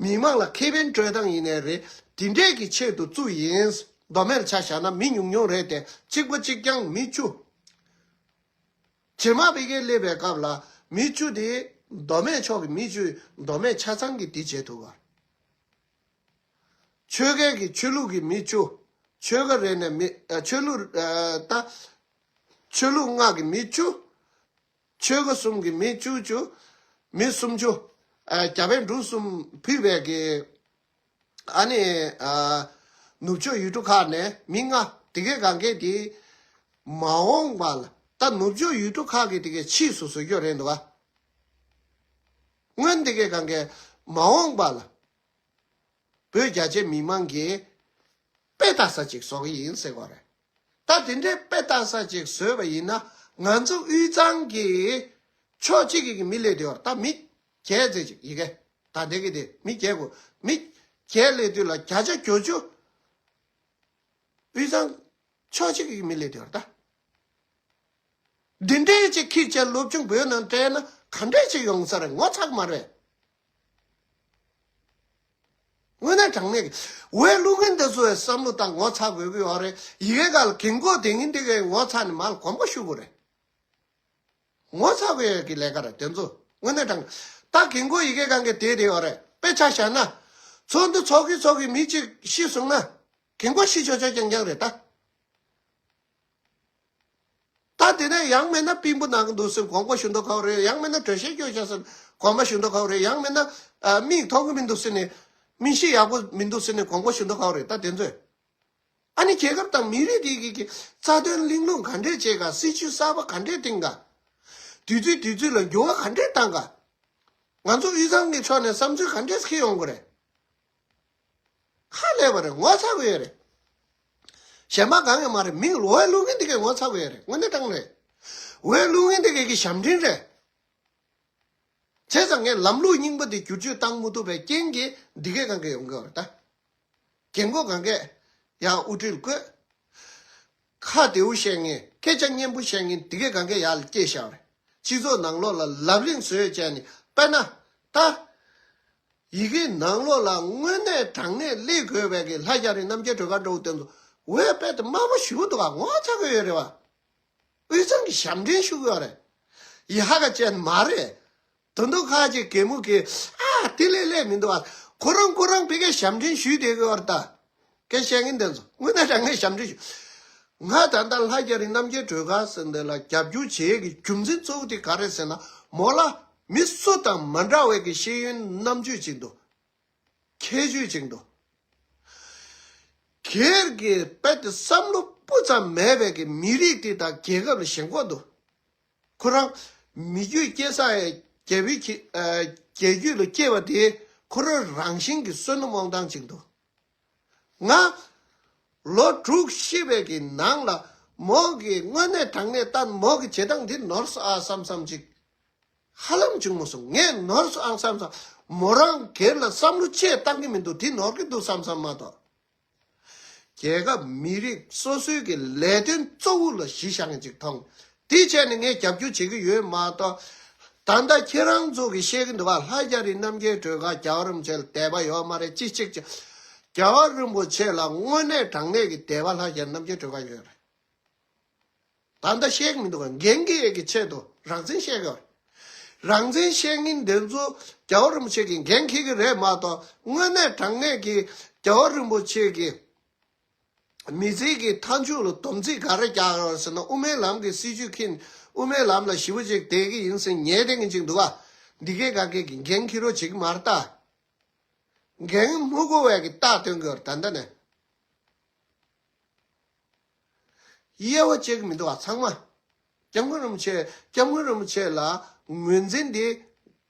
མི་མང་ལ་ཁེ་ཕན་སྤྲོད་སྟངས་ཡིན་ནའི་རེད། དེ་འདྲས་ཀྱི་ཆེད་དུ་བཙུགས་ཡིན། མདོ་སྨད་ལ་ཆ་བཞག་ན་མི་ཉུང་ཉུང་རེད་དེ། གཅིག་པ་གཅིག་རྐྱང་མི་བཅུ། རྗེས་མ་ཕ་གིར་སླེབས་པའི་སྐབས་ལ་མི་བཅུ་དེ་མདོ་སྨད་ཕྱོགས་ཀྱི་མི་བཅུ། མདོ་སྨད་ཆ་ཚང་གིས་དེ་བྱེད་ཐུབ་པ། ཆོལ་ཁའི་གི་ཆོས་ལུགས་ཀྱི་མི་བཅུ། ཆོལ་ཁ་རེ་ནས་མི། ཨ། ཆོས་ལུགས། ཨ། ད་ཆོས་ལུགས་ལྔ་གི་མི་བཅུ། ཆོལ་ཁ་གསུམ་གྱི་མི་བཅུ་བཅུ། མི་སུམ་ཅུ། ཨ། རྒྱ་བལ་འབྲུག་གསུམ་ཕུད་པའི་གི། ཨ་ནི། ཨ། ནུབ་ཕྱོགས་ཡུལ་གྲུ་ཁག་ནས་མི་ལྔ། དེ་གའི་གང་གས་དེ་མ་འོངས་པ་ལ། ད་ནུབ་ཕྱོགས་ཡུལ་གྲུ་ཁག་གིས་དེ་གའི་ཕྱིས་སུ་བཟོ་རྒྱུ་རེད་འདུག་ག་སྔོན་དེ་གའི་གང་གས་མ་འོངས་པ་ལ་བོད་རྒྱ་ཆེ་མི་མང་གིས་དཔེ་ལྟ་ས་ཅིག་བཟོ་གི་ཡིན་ཟེར་བ་རེད། ད་དེ་འདྲའི་དཔེ་ལྟ་ས་ཅིག་བཟོས་པ་ཡིན་ན། ང་ཚོ་དབུས་གཙང་གི་ཕྱོགས་གཅིག་གི་མི་སླེབས་དུས་བར། ད་མི་བརྒྱད་ཙམ་ཅིག་ཡི་གེ། ད་དེ་གི་དེ་མི་བརྒྱད་དགོས། མི་བརྒྱད་སླེབས་དུས་ལ་བརྒྱ་ཆ་བརྒྱད་ཅུ་དབུས་གཙང་ཕྱོགས་གཅིག་གི་མི་སླེབས་དུས་བར། ད་འདི་འདྲའི་ཅིག་ཁྱི་བཅས་སློབ་སྦྱོང་བོད་ནང་སྤྲད་ན་ག་འདྲས་ཅིག་ཡོང་ས་རེད། ངོ་ཚ་གི་མ་རེད། དངོས་གནས་དྲང་གནས་ཀྱི་འོས་བླུག་མཁན་དེ་ཚོ་བས་བསམ་བློ་བཏང་། ངོ་ཚ་དགོས་ཀྱི་ཡོད་རེད། ཡི་གེ་སྒང་ལ་རྒན་གོག་དེ་ངན་དེ་གས་ངོ་ཚ་ནས་མར་ལ་གོམ་པ་ཞུ་དགོས་རེད། ངོ་ཚ་དགོས་ཡས་ཀྱི་ལས་ཀ་རེད་དེ་ཚོ། དངོས་གནས་དྲང་། ད་རྒན་གོག་ཡི་གེ་སྒང་གས་དེ་དེ་ཡོད་རེད། དཔེ་ཆ་བཞག་ན། ཚོགས་འདུ་ཚོགས་ཀྱི་ཚོགས་ཀྱི་མི་གཅིག་ཤི་སོང་ན། རྒན་གོག་ཤི་ཆོག་ཆོག་རྐྱང་རྐྱང་རེད་ད། ད་དེ་ནས་ཡང་མིན་ན་པིང་པོ་ནང་གི་འདུག་ཟེར་དགོངས་པ་ཞུ་མདོག་ཁ་པོ་རེད། ཡང་མིན་ན་དྲོད་གཤེར་སྐྱོ་ཤ་ཟེར་དགོངས་པ་ཞུ་མདོག་ཁ་པོ་རེད། ཡང་མིན་ན། ཨ། མིག་མཐོང་གི་མི་འདུག་ཟེར་ནས། མིག་ཤེས་ཡག་པོ་མི་འདུག་ཟེར་ནས་དགོངས་པ་ཞུ་མདོག་ཁ་པོ་རེད། ད་དེ་ཚོས། ཨ་ནི་རྒྱལ་ཁབ་དང་མི་རིགས་དེ་གི་གི་རྩ་དོན་གླེང་སློང་ག་འདྲས་བྱེད་ག་སྲིད་བྱུས་གསར་པ་ག་འདྲས་བཏིང་ག་དུས་ཚོད་དུས་ཚོད་ལ་འགྱུར་བ་ག་འདྲས་བཏང་ག་ང་ཚོ་དབུས་གཙང་གི་ཕྱོགས་ནས་བསམ་ཚུལ་ག་འདྲས་འཁྱེར་ཡོང་དགོས་རེད། ཧ་ལས་པ་རེད། ངོ་ཚ་དགོས་ཡོད་རེད། གཞན་པ་གང་ཡང་མ་རེད། མི་འོས་བླུག་མཁན་དེ་གས་ངོ་ཚ་དགོས་ཡོད་རེད། དངོས་གནས་དྲང་རེད། འོས་བླུག་མཁན་དེ་གས་ཀྱི་ཞབས་འདྲེན་རེད། བྱས་ཙང་ངས་ལམ་ལུགས་རྙིང་པ་དེ་བསྒྱུར་བཅོས་བཏང་མ་ཐུབ་པའི་རྐྱེན་གྱིས་འདི་གས་གང་གས་ཡོང་གི་ཡོད་རེད་ད། རྒན་གོག་གང་གས་ཡར་དབུ་ཁྲིད་བསྐོས། ཁ་བདེ་པོ་བཤད་མཁན། སྐད་ཆ་སྙན་པོ་བཤད་མཁན་འདི་གས་གང་གས་ཡར་ལ་སྐྱེས་བཞག་རེད། སྤྱི་ཚོགས་ནང་ལོགས་ལ་ལབ་གླེང་བཟོས་བྱས་ནས། དཔེར་ན་ད། ཡི་གེའི་ནང་ལོགས་ལ་དངོས་གནས་དྲང་གནས་སླེབས་དགོས་པའི་གི་ལྷ་རྒྱ་རི་རྣམ་རྒྱལ་སྒྲོལ་དཀར་འདྲ་བོ་དེ་ཚོ་འོས་དཔེ་དེ་དམའ་པོ་ཞེ་པོ་འདུག་ག་ངོ་ཚ་གི་ཡོད་རེད་བ། དབུས་གཙང་གི་ཞབས་འདྲེན་ཞུ་གི་ཡོད་རེད། ཡི་ཧ་ག་ཅན་མ་རེད། དོན་དུ་ཁ་ཅིག་གད་མོ་གི་ཨ་དེ་ལས་ལས་མི་འདུག་ཨ། ཁོ་རང་ཁོ་རང་ཕ་གིའི་ཞབས་འདྲེན་ཞུས་བསྡད་ཀྱི་ཡོད་རེད་ད། སྐད་བཤད་མཁན་དེ་ཚོ་དངོས་གནས་དྲང་གནས་ཞབས་འདྲེན་ཞུ། ང་ད་ལྟ་ལྷ་རྒྱ་རི་རྣམ་རྒྱལ་སྒྲོལ་དཀར་ཟེར་འདི་ལ་རྒྱབ་སྐྱོར་བྱེད་ཀྱི་རྒྱུ་མཚན་གཙོ་བོ་དེ་ག་རེ་ཟེར་ན། མོ་ལ་མི་སུ་དང་མ་འདྲ་བའི་གི་ཤེས་ཡོན་རྣམ་དཔྱོད་ཅིག་འདུག་ཁྱད་ཆོས་ཅིག་འདུག་སྒེར་གྱི་དཔེ་དེ་བསམ་བློ་སྤུ་ཙམ་མེད་པའི་གི་མི་རིགས་དེ་དང་རྒྱལ་ཁབ་ལ་ཞེན་ཁོག་འདུག་ཁོ་རང་མི་རྒྱུད་སྐྱེ་ས་ཡི་རྒྱལ་པོའི་ཁྱི་ཨ་རྒྱལ་རྒྱུད་ལ་སྐྱེས་པ་དེ་ཁོ་རང་རང་བཞིན་གྱི་བསོད་ནམས་དབང་ཐང་ཅིག་འདུག་ང་ལོ་དྲུག་ཤི་བའི་གི་ནང་ལ་མོ་གི་དངོས་གནས་དྲང་གནས་ལྟ་མོ་གི་བྱེད་སྟངས་འདི་ནོར་སོང་ཨ་བསམ་བསམ་ཅིག་ཧ་ལམ་བྱུང་མ་སོང་། ངས་ནོར་སོང་ཨང་བསམ་བསམ། མོ་རང་སྒེར་ལ་བསམ་བློ་ཅིག་བཏང་གི་མི་འདུག་དེ་ནོར་གི་འདུག་བསམ་བསམ་མ་གཏོགས། རྒྱལ་ཁབ་མི་རིགས་སོ་སོའི་གི་ལས་དོན་གཙོ་བོ་ལ་གཞི་བཞག་མཁན་ཅིག་མཐོང་། དེ་བྱས་ནས་ངས་རྒྱབ་སྐྱོར་བྱེད་ཀྱི་ཡོད་མ་གཏོགས། ད་ལྟ་ཁྱེད་རང་ཚོ་གི་བཤད་གི་འདུག་བ། ལྷ་རྒྱ་རི་རྣམ་རྒྱལ་སྒྲོལ་དཀར་རྒྱལ་བ་རིན་པོ་ཆེ་ལ་དད་པ་ཡོད་མ་རེད་ཅི་ཅིག་ཅིག་རྒྱལ་བ་རིན་པོ་ཆེ་ལ་དངོས་གནས་དྲང་གནས་ཀྱི་དད་པ་ལྷ་རྒྱ་རི་རྣམ་རྒྱལ་སྒྲོལ་དཀར་ཡོད་རེད། ད་ལྟ་བཤད་གི་མི་འདུག་ག་འགན་འཁྱེར་ཡས་ཀྱི་ཆེད་དུ་རང་བཙན་བཤད་གི་ཡོད་རེད། རང་བཙན་བཤད་མཁན་དེ་ཚོ་རྒྱལ་བ་རིན་པོ་ཆེ་གི་འགན་འཁྱེར་གི་རེད་མ་གཏོགས། དངོས་གནས་དྲང་གནས་ཀྱི་རྒྱལ་བ་རིན་པོ་ཆེ་གི་མི་ཚེ་གི་མཐའ་མཇུག་ལ་སྡོམ་ཚིག་ག་རེ་རྒྱག་ཡོད་ཟེར་ན། དབུ་མའི་ལམ་གྱི་སྲིད་བྱུས་འཁྱེར། དབུ་མའི་ལམ་ལ་ཞེ་པོ་ཅིག་བསྡད་ཀྱི་ཡིན་ཟེར་ཉལ་བསྡད་མཁན་ཅིག་འདུག་ག་འདི་གའི་ག་གེ་གི་འགན་འཁྱེར་རོགས་བྱེད་ཀྱི་མ་རེད་ད། འགན་མི་འཁུར་བའི་གི་རྟགས་སྟོན་གི་ཡོད་རེད་ད་ལྟ་ནས། དབྱེ་བ་བཅད་ཀྱི་མི་འདུག་བ་ཚང་མ། སྐྱབས་མགོན་རིན་པོ་ཆེ་སྐྱབས་མགོན་རིན་པོ་ཆེ་ལ་ངོས་འཛིན་དེ་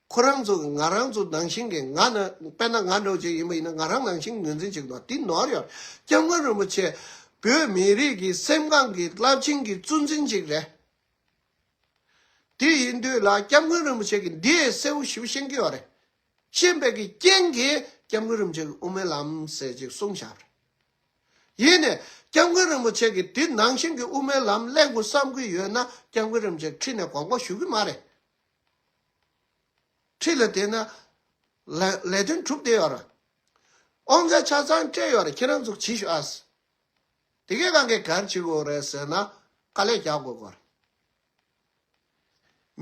ཁོ་རང་ཚོ་གི་ང་རང་ཚོ་ནང་བཞིན་གི་ང་ན་དཔེར་ན་ང་འདྲ་བོ་ཅིག་ཡིན་པ་ཡིན་ན་ང་རང་ནང་བཞིན་ངོས་འཛིན་བྱེད་ཀྱི་འདུག་དེ་ནོར་ཡོད། སྐྱབས་མགོན་རིན་པོ་ཆེ་བོད་མི་རིགས་ཀྱི་སེམས་ཁམས་ཀྱི་རླབས་ཆེན་གྱི་གཙོ་འཛིན་ཅིག་རེད། དེ་ཡིན་དུས་ལ་སྐྱབས་མགོན་རིན་པོ་ཆེ་གིས་འདི་གསལ་པོ་ཞེ་པོ་ཤེས་ཀྱི་ཡོད་རེད། ཤེས་པའི་གི་རྐྱེན་གྱིས་སྐྱབས་མགོན་རིན་པོ་ཆེ་གིས་དབུ་མའི་ལམ་ཟེར་ཅིག་གསུངས་བཞག་རེད། ཡིན་ནས་སྐྱབས་མགོན་རིན་པོ་ཆེ་གིས་དེ་ནང་བཞིན་གྱི་དབུ་མའི་ལམ་གླེང་དགོས་བསམ་གྱི་ཡོད་ན། སྐྱབས་མགོན་རིན་པོ་ཆེ་ཁྲིད་ནས་དགོངས་པ་ཞུ་གི་མ་རེད། ཁྲིད་ལ་བསྡད་ན་ལས་ལས་དོན་གྲུབ་བསྡད་ཡོད་རེད། དབང་ཆ་ཆ་ཚང་སྤྲད་ཡོད་རེད། ཁྱེད་རང་ཚོ་བྱེད་ཤོག་ཨ། དེ་གའི་གང་གའི་གར་བྱེད་དགོས་རེད་ཟེར་ན་དཀའ་ལས་རྒྱག་དགོས་གོ་རེད།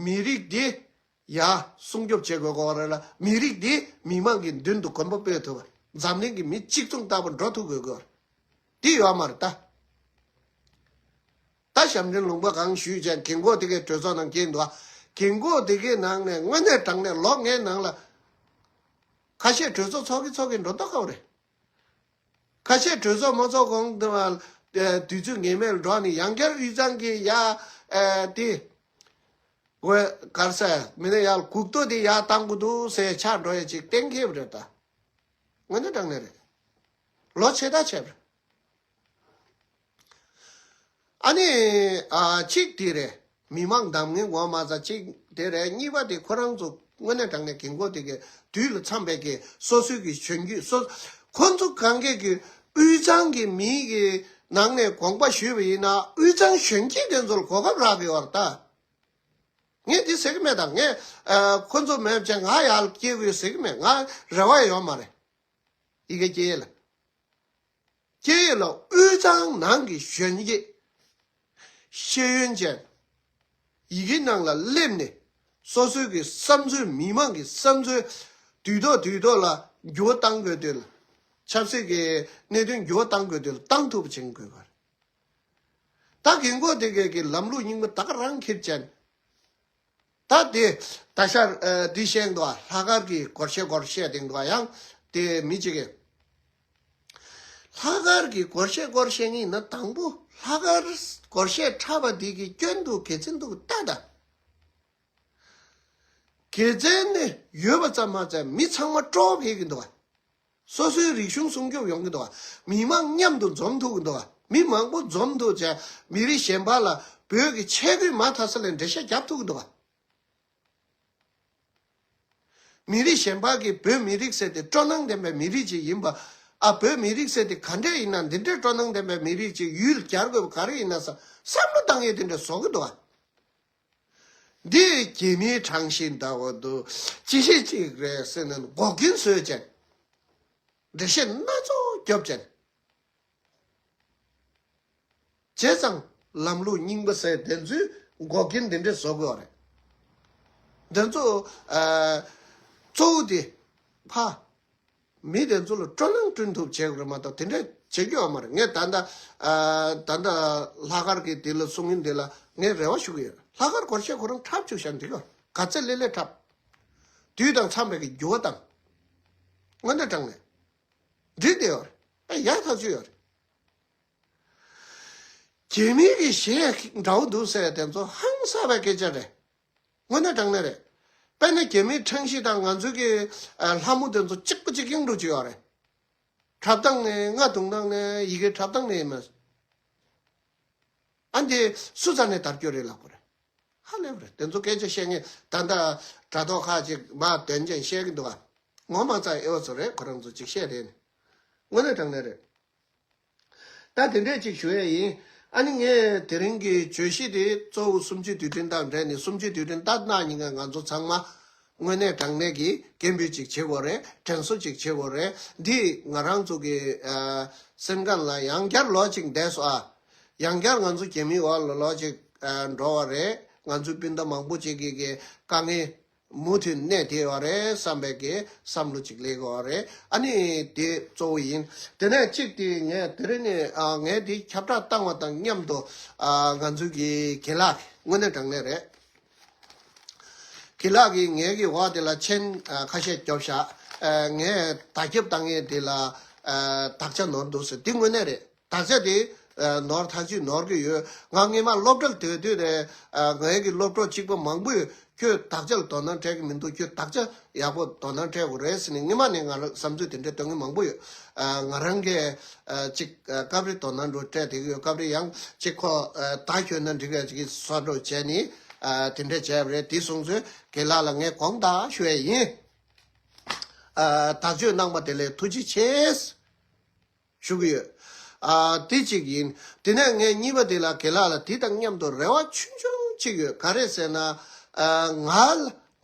མི་རིགས་འདི་ཡ་སྲུང་སྐྱོབ་བྱེད་དགོས་གོ་རེད་ལ། མི་རིགས་འདི་མི་མང་གི་མདུན་དུ་གོམ་པ་སྤོས་ཐུབ་པ། འཛམ་གླིང་གི་མི་གཅིག་མཚུངས་ལྟ་བུ་འགྲོ་ཐུབ་དགོས་གོ་རེད། འདི་ཡོད་མ་རེད་ད། ད་ཞབས་འདྲེན་ལུང་པ་གང་ཞུས་ཀྱང་རྒན་གོག་དེ་གའི་གྲོས་ཚོགས་ནང་སྐྱེས་འདུག་ཨ། རྒན་གོག་དེ་གའི་ནང་ནས་དངོས་གནས་དྲང་གནས་ལོ་ལྔའི་ནང་ལ་ཁ་ཤས་གྲོས་ཚོགས་ཚོགས་ཀྱི་ཚོགས་ཀྱི་འགྲོ་མདོག་ཁ་པོ་རེད། ཁ་ཤས་གྲོས་ཚོགས་མ་ཚོགས་གོང་དུ་དུས་ཚོད་ངེས་མེད་ལ་འགྲོ་ནས་ཡང་བསྐྱར་དབུས་གཙང་གི་ཡ་ཨ་དེ་འོས་གར་ས་མི་ནས་ཡར་གུག་ཏོ་དེ་ཡར་བཏང་དགོས་འདུག་ཟེར་ཆགས་འགྲོ་ཡ་ཅིག་གཏན་འཁེལ་བ་རེད་ད། དངོས་གནས་དྲང་གནས་རེད། ལོ་ཕྱེད་དང་ཕྱེད་པ་རེད། ཨ་ནི་ཨ་གཅིག་དེ་རེད། མི་མང་གདམ་ངན་ངོ་མ་ཚ་གཅིག་དེ་རེད། གཉིས་པ་དེ་ཁོ་རང་ཚོ་དངོས་གནས་དྲང་གནས་རྒན་གོག་དེ་གའི་དུས་ལ་འཚམས་པའི་གི་སོ་སོའི་གི་གཞོན་སྐྱེས་སོ། ཁོ་ཚོ་གང་གས་གི་དབུས་གཙང་གི་མི་གི་ནང་ནས་དགོངས་པ་ཞུས་པ་ཡིན་ན་དབུས་གཙང་གཞོན་སྐྱེས་དེ་ཚོ་ལ་གོ་སྐབས་རག་གི་ཡོད་རེད་ད། ངས་འདི་ཟེར་གི་མེད་ད། ངས་ཨ་ཁོ་ཚོ་མེད་བྱས་ང་ཡར་སྐྱེལ་དགོས་ཟེར་གི་མེད། ང་རེ་བ་ཡོད་མ་རེད། ཡི་གེ་སྐྱེལ་ཡས་ལ། སྐྱེལ་ཡས་ལ་དབུས་གཙང་ནང་གི་གཞོན་སྐྱེས་ཤེས་ཡོན་ཅན་ཡི་གེ་ནང་ལ་སླེབས་ནས་སོ་སོའི་གི་བསམ་ཚུལ་མི་མང་གི་བསམ་ཚུལ་དུས་ཐོག་དུས་ཐོག་ལ་འགྱུར་བ་གཏང་དགོས་དུས་ལ། ཆབ་སྲིད་ཀྱི་གནད་དོན་འགྱུར་བ་གཏང་དགོས་དུས་ལ་གཏང་ཐུབ་པ་བྱེད་དགོས་པ་རེད། ད་རྒན་གོག་དེ་གས་ཀྱི་ལམ་ལུགས་རྙིང་པ་ད་ག་རང་འཁྱེར་ཅན། ད་དེ་ད་ཤར་ཨ་འདི་བཤད་འདུག་ཨ། ལྷག་དཀར་གྱི་སྒོར་གཞས་སྒོར་གཞས་དེ་འདུག་ཨ། ཡང་དེ་མི་གཅིག་གིས་ལྷག་དཀར་གྱི་སྒོར་གཞས་སྒོར་གཞས་ཡིན་ན་དང་པོ་ལྷག་དཀར་སྒོར་གཞས་འཁྲབ་པ་འདི་གི་སྐྱོན་འདུག་དགེ་མཚན་འདུག་ལྟ་ད། དགེ་མཚན་ནི་ཡོད་པ་ཙམ་མ་ཚད་མི་ཚང་མ་སྤྲོ་བ་འཕེལ་གྱི་འདུག་ཨ། སོ་སོའི་རིག་གཞུང་སྲུང་སྐྱོབ་ཡོང་གི་འདུག་བ། མི་མང་མཉམ་དུ་འཛོམས་ཐུབ་ཀྱི་འདུག་བ། མི་མང་པོ་འཛོམས་ཐུབ་བྱས་མི་རིགས་གཞན་པ་ལ་བོད་ཀྱི་ཆས་གོས་མ་དག་ས་ལ་འགྲེལ་བཤད་རྒྱབ་ཐུབ་ཀྱི་འདུག་བ། མི་རིགས་གཞན་པ་གིས་བོད་མི་རིགས་ཟེར་དེ་སྤྲོ་སྣང་ལྡན་པའི་མི་རིགས་ཅིག་ཡིན་པ། ཨ་བོད་མི་རིགས་ཟེར་དེ་ག་འདྲས་ཡིན་ན་འདི་འདྲས་སྤྲོ་སྣང་ལྡན་པའི་མི་རིགས་ཅིག་ཡུལ་གྱར་དགོས་པ་ག་རེ་ཡིན་ན་བསམ་བསམ་བློ་བཏང་ཡས་དེ་འདྲས་བཟོ་གི་འདུག་བ། འདི་རྒྱ་མིའི་གྲངས་གཞི་འདྲ་བོ་འདུག་ཅི་ཞིག་ཅིག་རེད་ཟེར་ནས་འགོག་རྐྱེན་བཟོས་ཅན། འགྲེལ་བཤད་སྣ་ཚོགས་རྒྱོབ་ཅན། བྱས་ཙང་ལམ་ལུགས་རྙིང་པ་ཟེར་དེ་ཚོས་འགོག་རྐྱེན་འདི་འདྲ་བཟོ་དགོས་རེད། འདི་ཚོ་ཨ་གཙོ་བོ་དེ་ཕ། མི་དེ་ཚོ་ལ་སྤྲོ་སྣང་བསྐྲུན་ཐུབ་བྱེད་དགོས་རེད་མ་གཏོགས་དེ་འདྲ་བྱེད་རྒྱུ་ཡོད་མ་རེད། ངས་ད་ལྟ་ཨ་ད་ལྟ་ལྷག་དཀར་གྱི་དེ་ལ་གསུང་ཡིན་དེ་ལ་ངས་རེ་བ་ཞུ་གི་ཡོད། ལྷག་དཀར་སྒོར་གཞས་ཁོ་རང་འཁྲབ་བཅུག་བཞག་འགྲིག་གི་ག་ཚད་ལེ་ལེ་འཁྲབ། དུས་དང་འཚམས་པའི་གི་འགྱུར་བ་དང་། དངོས་གནས་དྲང་གནས་འགྲིག་བསྡད་ཡོད་རེད། ཡག་ཐག་ཆོད་ཡོད་རེད། རྒྱ་མིའི་གི་གཞས་འདྲ་བོ་འདུག་ཟེར་དེ་ཚོ་ཧང་སངས་པའི་སྐད་ཆ་རེད། དངོས་གནས་དྲང་གནས་རེད། དཔེར་ན་རྒྱ་མིའི་ཁྲང་ཞི་དང་ང་ཚོའི་གི་ཨ་ལྷ་མོ་དེ་ཚོ་གཅིག་པ་གཅིག་རྐྱང་འགྲོ་གི་ཡོད་རེད། འཁྲབ་སྟངས་ནས་རྔ་བརྡུང་སྟངས་ནས་ཡི་གེ་འཁྲབ་སྟངས་ནས་ཡིན་མ། ཨ་འདི་སུ་རྩ་ནས་དར་རྒྱུ་རེད་ལབ་དགོས་རེད། ཧ་ལས་པ་རེད། དེ་ཚོ་སྐད་ཆ་བཤད་མཁན་ད་ལྟ་དྲ་ཐོག་ཁག་ཅིག་མར་འདོན་ཅན་བཤད་ཀྱི་འདུག་ག་ངོ་མ་རྩ་ཨེ་བ་ཚོ་རེད། ཁོ་རང་ཚོ་ཅིག་བཤད་རེད་ནས། དངོས་གནས་དྲང་གནས་རེད། ད་དེ་འདྲས་ཅིག་ཞུ་ཡས་ཡིན། ཨ་ནི་ངས་དེ་རིང་གི་བརྗོད་གཞི་དེ་གཙོ་བོ་གསུམ་བཅུའི་དུས་དྲན་དང་འབྲེལ་ནས་གསུམ་བཅུའི་དུས་དྲན་ལྟ་ན་ཉིན་ཀ་ང་ཚོ་ཚང་མ་དངོས་གནས་དྲང་གནས་ཀྱི་སྐད་འབོད་ཅིག་བྱེད་དགོས་རེད། དྲན་གསོ་ཅིག་བྱེད་དགོས་རེད། འདི་ང་རང་ཚོ་གི་ཨ་སེམས་ཁམས་ལ་ཡང་བསྐྱར་ལོག་ཅིག་བསྡད་སོང་ཨ། ཡང་བསྐྱར་ང་ཚོ་རྒྱ་མིའི་འོག་ལ་ལོག་ཅིག་ཨ་འགྲོ་བ་རེད། ང་ཚོའི་སྤུན་ཟླ་མང་པོ་ཅིག་གི་གི་དཀའ་ངལ་མུ་མཐུད་གནས་བསྡད་ཡོད་རེད་བསམ་པའི་གི་བསམ་བློ་ཅིག་སླེབས་ཡོད་རེད། ཨ་ནི་དེ་གཙོ་བོ་ཡིན། དེ་ནས་གཅིག་དེ་ངས་དེ་རིང་ནས་ཨ་ངས་དེ་ཁྱབ་བསྒྲགས་བཏང་བ་དང་མཉམ་དུ་ཨ་ང་ཚོའི་གི་དགེ་ལགས་དངོས་གནས་དྲང་གནས་རེད། དགེ་ལགས་ཀྱིས་ངའི་གི་འོག་དེ་ལ་མཆན་ཨ་ཁ་ཤས་རྒྱོབ་བཞག་ཨ་ངས་བརྡ་ཁྱབ་བཏང་ཡས་དེ་ལ་ཨ་དག་ཆ་ནོར་འདུག་ཟེར། དེ་དངོས་གནས་རེད། དག་ཆ་དེ་ཨ་ནོར་ཐག་ཆོད་ནོར་གི་ཡོད། ང་སྔས་མ་སློབ་གྲྭར་སྡོད་དུས་ནས་ཨ་ངའི་གི་སློབ་གྲོགས་གཅིག་པ་མང་པོས་ཁྱོད་དག་ཆ་ལ་དོ་སྣང་སྤྲད་གི་མི་འདུག་ཁྱོད་དག་ཆ་ཡག་པོ་དོ་སྣང་སྤྲད་དགོས་རེད་ཟེར་ནས་སྔས་མ་ནས་ང་ལ་བསམ་ཚུལ་དེ་འདྲ་སྟོན་གི་མང་པོ་ཡོད། ཨ་ང་རང་གིས་ཨ་གཅིག་ཨ་སྐབས་རེ་དོ་སྣང་འགྲོ་སྤྲད་བསྡད་ཀྱི་ཡོད། སྐབས་རེ་ཡང་གཅིག་ཁོ་ཨ་བརྡ་འཁྱོལ་ན་འགྲིག་ག་ཅིག་གི་བཟོ་འདྲ་བྱས་ནས་ཨ་དེ་འདྲ་བྱས་པ་རེད། དེ་སོང་ཚོད་དགེ་ལགས་ལ་ངས་དགོངས་དག་ཞུ་ཡས་ཡིན། ཨ་དག་བཅོས་གནང་པ་དེ་ལ་ཐུགས་རྗེ་ཆེ་ཞུ་གི་ཡོད། ཨ་དེ་གཅིག་ཡིན། དེ་ནས་ངས་གཉིས་པ་དེ་ལ་དགེ་ལགས་ལ་དེ་དང་མཉམ་དུ་རེ་བ་ཆུང་ཆུང་གཅིག་ཡོད། ག་རེ་ཟེར་ན་ཨ་ང་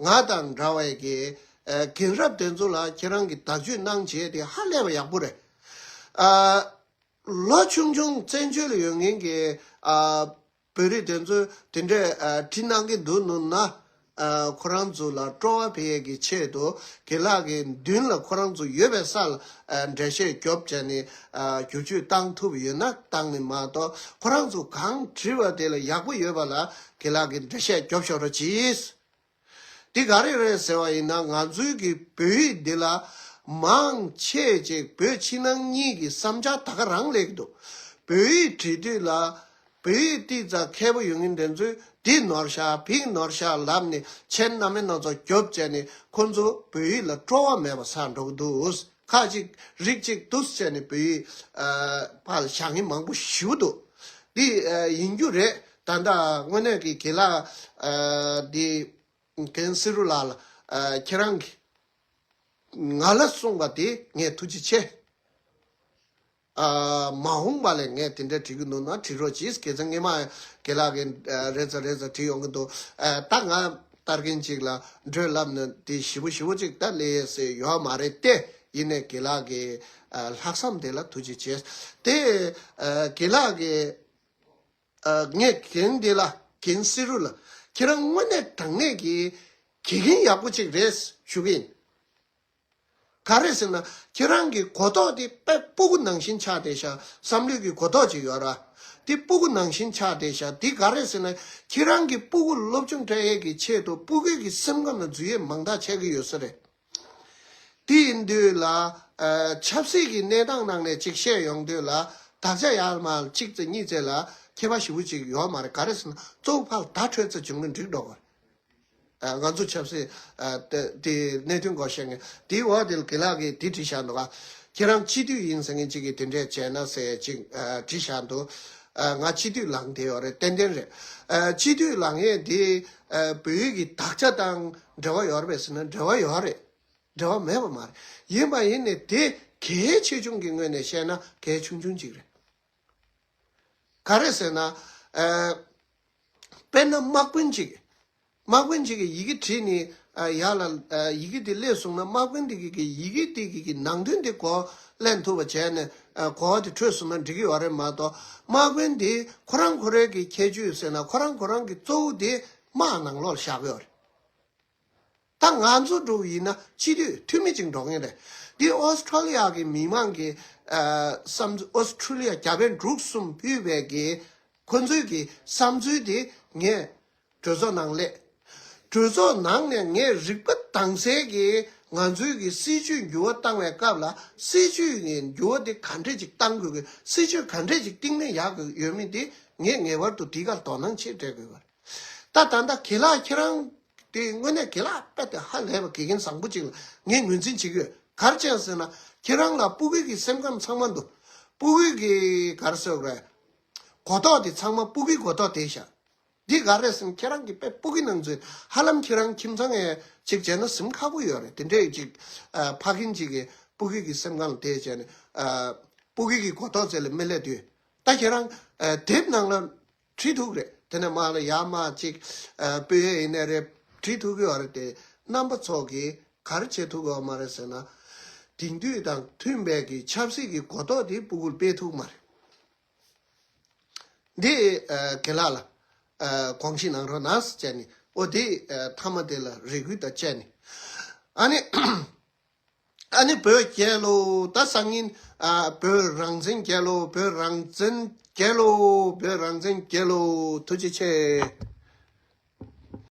ང་དང་འདྲ་བའི་གི་ཨ་རྒན་རབས་དེ་ཚོ་ལ་ཁྱེད་རང་གི་དག་བཅོས་གནང་བྱས་དེ་ཧ་ལས་པ་ཡག་པོ་རེད། ཨ་ལོ་ཆུང་ཆུང་བཙན་བྱོལ་ལ་ཡོད་མཁན་གྱི་ཨ་བོད་རིགས་དེ་ཚོས་དེ་འདྲའི་ཨ་འཁྲིད་གནང་གི་འདུག་ནོ་ན། ཨ་ཁོ་རང་ཚོ་ལ་སྤྲོ་བ་འཕེལ་ཡས་ཀྱི་ཆེད་དུ་དགེ་ལགས་ཀྱི་མདུན་ལ་ཁོ་རང་ཚོ་ཡོད་པའི་ས་ལ་ཨ་འགྲེལ་བཤད་རྒྱོབ་བྱས་ནས་ཨ་བསྒྱུར་བཅོས་བཏང་ཐུབ་ཡོད་ན་བཏང་ནས་མ་གཏོགས། ཁོ་རང་ཚོ་གང་བྲིས་པ་དེ་ལ་ཡག་པོ་ཡོད་པ་ལ་དགེ་ལགས་ཀྱིས་འགྲེལ་བཤད་རྒྱོབ་ཤོག་རོགས་གྱིས། འདི་ག་རེ་རེད་ཟེར་བ་ཡིན་ན། ང་ཚོའི་གི་བོད་ཡིག་འདི་ལ་མང་ཆེ་ཅིག་བོད་ཕྱི་ནང་གཉིས་ཀྱི་བསམ་འཆར་ད་ག་རང་སླེབས་ཀྱི་འདུག་བོད་ཡིག་བྲིས་དུས་ལ་བོད་ཡིག་ཏིག་ཙམ་མཁས་པོ་ཡོད་མཁན་དེ་ཚོས་འདི་ནོར་ཤག་ཕིག་ནོར་ཤག་ལབ་ནས་མཆན་སྣ་མིན་སྣ་ཚོགས་རྒྱོབ་བྱས་ནས་ཁོ་ཚོ་བོད་ཡིག་ལ་སྤྲོ་བ་མེད་པ་ཆགས་འགྲོ་གི་འདུག་ཁ་ཅིག་རིགས་གཅིག་ཏུ་བྱས་ནས་བོད་ཡིག་ཨ་ཕར་བཞག་མཁན་མང་པོ་ཞེ་པོ་འདུག་འདི་ཨ་ཡིན་རྒྱུ་རེད། ད་ལྟ་དངོས་གནས་ཀྱི་དགེ་ལགས་ཨ་འདི་རྒན་བསེ་རུ་ལགས་ལ་ཨ་ཁྱེད་རང་གིས་ང་ལ་གསུངས་པ་དེ་ངས་ཐུགས་རྗེ་ཆེ། ཨ་མ་འོངས་པ་ལ་ངས་དེ་འདྲ་བྲིས་ཀྱི་འདུག་ན་བྲིས་རོགས་གྱིས། དགེ་རྒན་སྔས་མ་དགེ་ལགས་ཀྱིས་ཨ་རེ་ཙམ་རེ་ཙམ་བྲིས་ཡོང་གི་འདུག་ཨ་ད་ང་ལྟར་མཁན་ཅིག་ལ་འགྲོས་ལབ་ན་དེ་ཞེ་པོ་ཞེ་པོ་ཅིག་ད་ལས་ཟེར་ཡོད་མ་རེད་དེ། ཡིན་ནའི་དགེ་ལགས་ཀྱི་ཨ་ལྷག་བསམ་དེ་ལ་ཐུགས་རྗེ་ཆེ། དེ་ཨ་དགེ་ལགས་ཀྱི་ཨ་ངས་རྒན་འདི་ལ་རྒན་བསེ་རུ་ལ་ཁྱེད་རང་དངོས་གནས་དྲང་གནས་ཀྱི་དགེ་རྒན་ཡག་པོ་ཅིག་རེད་ཞུ་གི་ཡིན། ག་རེ་ཟེར་ན་ཁྱེད་རང་གི་གོ་རྟོགས་དེ་དཔེ་སྤུ་གུ་ནང་བཞིན་ཆགས་བསྡད་ཤག་བསམ་བློའི་གི་གོ་རྟོགས་ཅིག་ཡོད་ར། དེ་སྤུ་གུ་ནང་བཞིན་ཆགས་བསྡད་ཤག་དེ་ག་རེ་ཟེར་ན་ཁྱེད་རང་གི་སྤུ་གུ་སློབ་སྦྱོང་སྤྲད་ཡས་ཀྱི་ཆེད་དུ་སྤུ་གུའི་གི་སེམས་ཁམས་ལ་འཛུལ་ཡས་མང་དག་ཆགས་ཀྱི་ཡོད་ས་རེད། དེ་ཡིན་དུས་ལ་ཨ་ཆབ་སྲིད་ཀྱི་གནས་སྟངས་ནང་ནས་ཅིག་བཤད་ཡོང་དུས་ལ་དག་ཆ་ཡར་མར་གཅིག་ཙམ་གཉིས་ཙམ་ལ་ཁྱད་པར་ཞེ་པོ་ཅིག་ཡོད་མ་རེད། ག་རེ་ཟེར་ན་གཙོ་བོ་ཕར་བརྡ་འཕྲོད་ཚེ་བྱུང་ན་འགྲིག་འགྲོ་གི་རེད། ཨ་ང་ཚོ་ཆབ་སྲིད་ཨ་དེ་དེ་གནད་དོན་སྐོར་བཤད་མཁན་དེའི་འོག་དེ་ལ་དགེ་ལགས་ཀྱིས་དེ་བྲིས་བཞག་འདུག་ག་ཁྱེད་རང་སྤྱི་འཐུས་ཡིན་ཟེར་མཁན་གཅིག་གིས་དེ་འདྲས་བྱས་ན་ཟེར་ཅིག་ཨ་བྲིས་བཞག་འདུག་ཨ་ང་སྤྱི་འཐུས་ལངས་བསྡད་ཡོད་རེད། ཏན་ཏན་རེད། ཨ་སྤྱི་འཐུས་ལངས་ཡས་དེ་ཨ་བོད་ཡིག་གི་དག་ཆ་དང་འབྲེལ་བ་ཡོད་རེད་པས་ཟེར་ན་འབྲེལ་བ་ཡོད་རེད། འབྲེལ་བ་མེད་པ་མ་རེད། ཡིན་པ་ཡིན་ནའི་དེ་གལ་ཆེ་ཆུང་གི་ངོས་ནས་བཤད་ན་གལ་ཆུང་ཆུང་གཅིག་རེད། ག་རེ་ཟེར་ན། ཨ་དཔེར་ན་དམག་དཔོན་གཅིག་དམག་དཔོན་ཅིག་གིས་ཡི་གེ་བྲིས་ནས་ཡར་ལ་ཡི་གེ་དེ་སླེབས་སོང་ན། དམག་དཔོན་དེ་གི་ཡི་གེ་དེ་གི་ནང་དོན་དེ་གོ་ལེན་ཐུབ་པ་བྱས་ནས་གོ་བ་དེ་འཕྲོད་སོང་ན་འགྲིག་གི་ཡོད་རེད་མ་གཏོགས། དམག་དཔོན་དེ་ཁོ་རང་ཁོ་རང་གི་ཁྱད་ཆོས་ཟེར་ན། ཁོ་རང་ཁོ་རང་གི་གཙོ་བོ་དེ་དམག་ནང་ལོགས་ལ་བཞག་གི་ཡོད་རེད། ད་ང་ཚོ་འགྲོ་བ་ཡིན་ན་སྤྱི་འཐུས་འཐུས་མི་ཅིག་འགྲོ་མཁན་རེད། འདི་ཨོ་སི་ཁྲུ་ལི་ཡ་གི་མི་མང་གི་ཨ་བསམ་ཚུལ། ཨོ་སི་ཁྲུ་ལི་ཡ་རྒྱ་བལ་འབྲུག་གསུམ་ཕུད་པའི་གི་ཁོ་ཚོའི་གི་བསམ་ཚུལ་དེ་ངས་གྲོས་ཚོགས་ནང་སླེབས། གྲོས་ཚོགས་ནང་ནས་ངས་རིག་པ་དྭངས་གསལ་གྱིས་ང་ཚོའི་གི་སྲིད་བྱུས་འགྱུར་བ་བཏང་བའི་སྐབས་ལ། སྲིད་བྱུས་ཀྱི་འགྱུར་བ་དེ་ག་འདྲས་ཅིག་བཏང་དགོས་ཀྱི། སྲིད་བྱུས་ག་འདྲས་ཅིག་བཏིང་ན་ཡག་གི་ཡོད་མེད་དེ་ངས་ངེས་པར་དུ་དེའི་ཁར་དོ་སྣང་ཆེ་སྤྲད་དགོས་པ་རེད། ད་ད་ལྟ་དགེ་ལགས་ཁྱེད་རང་དེ་དངོས་གནས་དགེ་ལགས་དཔེ་དེ་ཧ་ལས་པ་དགེ་རྒན་བཟང་པོ་ཅིག་ལ་ངས་ངོས་འཛིན་བྱེད་ཀྱི་ཡོད། ག་རེ་བྱས་ཟེར་ན། ཁྱེད་རང་ལ་སྤུ་གུ་གི་སེམས་ཁམས་ཚང་མ་འདུག་སྤུ་གུ་གི་ག་རེ་ཟེར་དགོས་རེད། གོ་རྟོགས་དེ་ཚང་མ་སྤུ་གུའི་གོ་རྟོགས་དེ་ཤག་འདི་ག་རེ་ཟེར་ན། ཁྱེད་རང་གི་དཔེ་སྤུ་གུ་ནང་ཚུད། ཧ་ལམ་ཁྱེད་རང་ཁྱིམ་ཚང་ཡང་ཅིག་བྱས་ན་ཟིན་ཁག་པོ་ཡོད་རེད། དེ་འདྲས་ཅིག་ཨ་ཕ་རྒན་ཅིག་གི་སྤུ་གུ་གི་སེམས་ཁམས་ལ་དེ་བྱས་ནས་ཨ་སྤུ་གུ་གི་གོ་རྟོགས་ཚད་ལ་མི་སླེབས་དུས། ད་ཁྱེད་རང་ཨ་དེབ་ནང་ལ་བྲིས་ཐུབ་རེད། དེ་ནས་མར་ལ་ཡར་མར་ཅིག་ཨ་སྤོ་ཡས་ཡིན་ནའི་རེད། བྲིས་ཐུབ་ཀྱི་ཡོད་རེད་དེ། རྣམ་པ་ཚོ་གིས་ག་རེ་བྱེད་ཐུབ་ཀྱི་ཡོད་མ་རེད་ཟེར་ན། དེང་དུས་དང་མཐུན་པའི་གི་ཆབ་སྲིད་ཀྱི་གོ་རྟོགས་དེ་སྤུ་གུར་སྤེལ་ཐུབ་མ་རེད། འདི་ཨ་དགེ་ལགས་ལ་ཨ་དགོངས་གཞི་གནང་རོགས་གནང་ཟེར་བྱས་ནས། ཨོ་དེ་ཨ་མཐའ་མ་དེ་ལ་རེ་སྐུལ་དང་བཅས་ནས། ཨ་ནི་ཨ་ནི་བོད་རྒྱལ་ལོ། ད་སང་ཉིན་ཨ་བོད་རང་བཙན་རྒྱལ་ལོ། བོད་རང་བཙན་རྒྱལ་ལོ། བོད་རང་བཙན་རྒྱལ་ལོ། ཐུགས་རྗེ་ཆེ།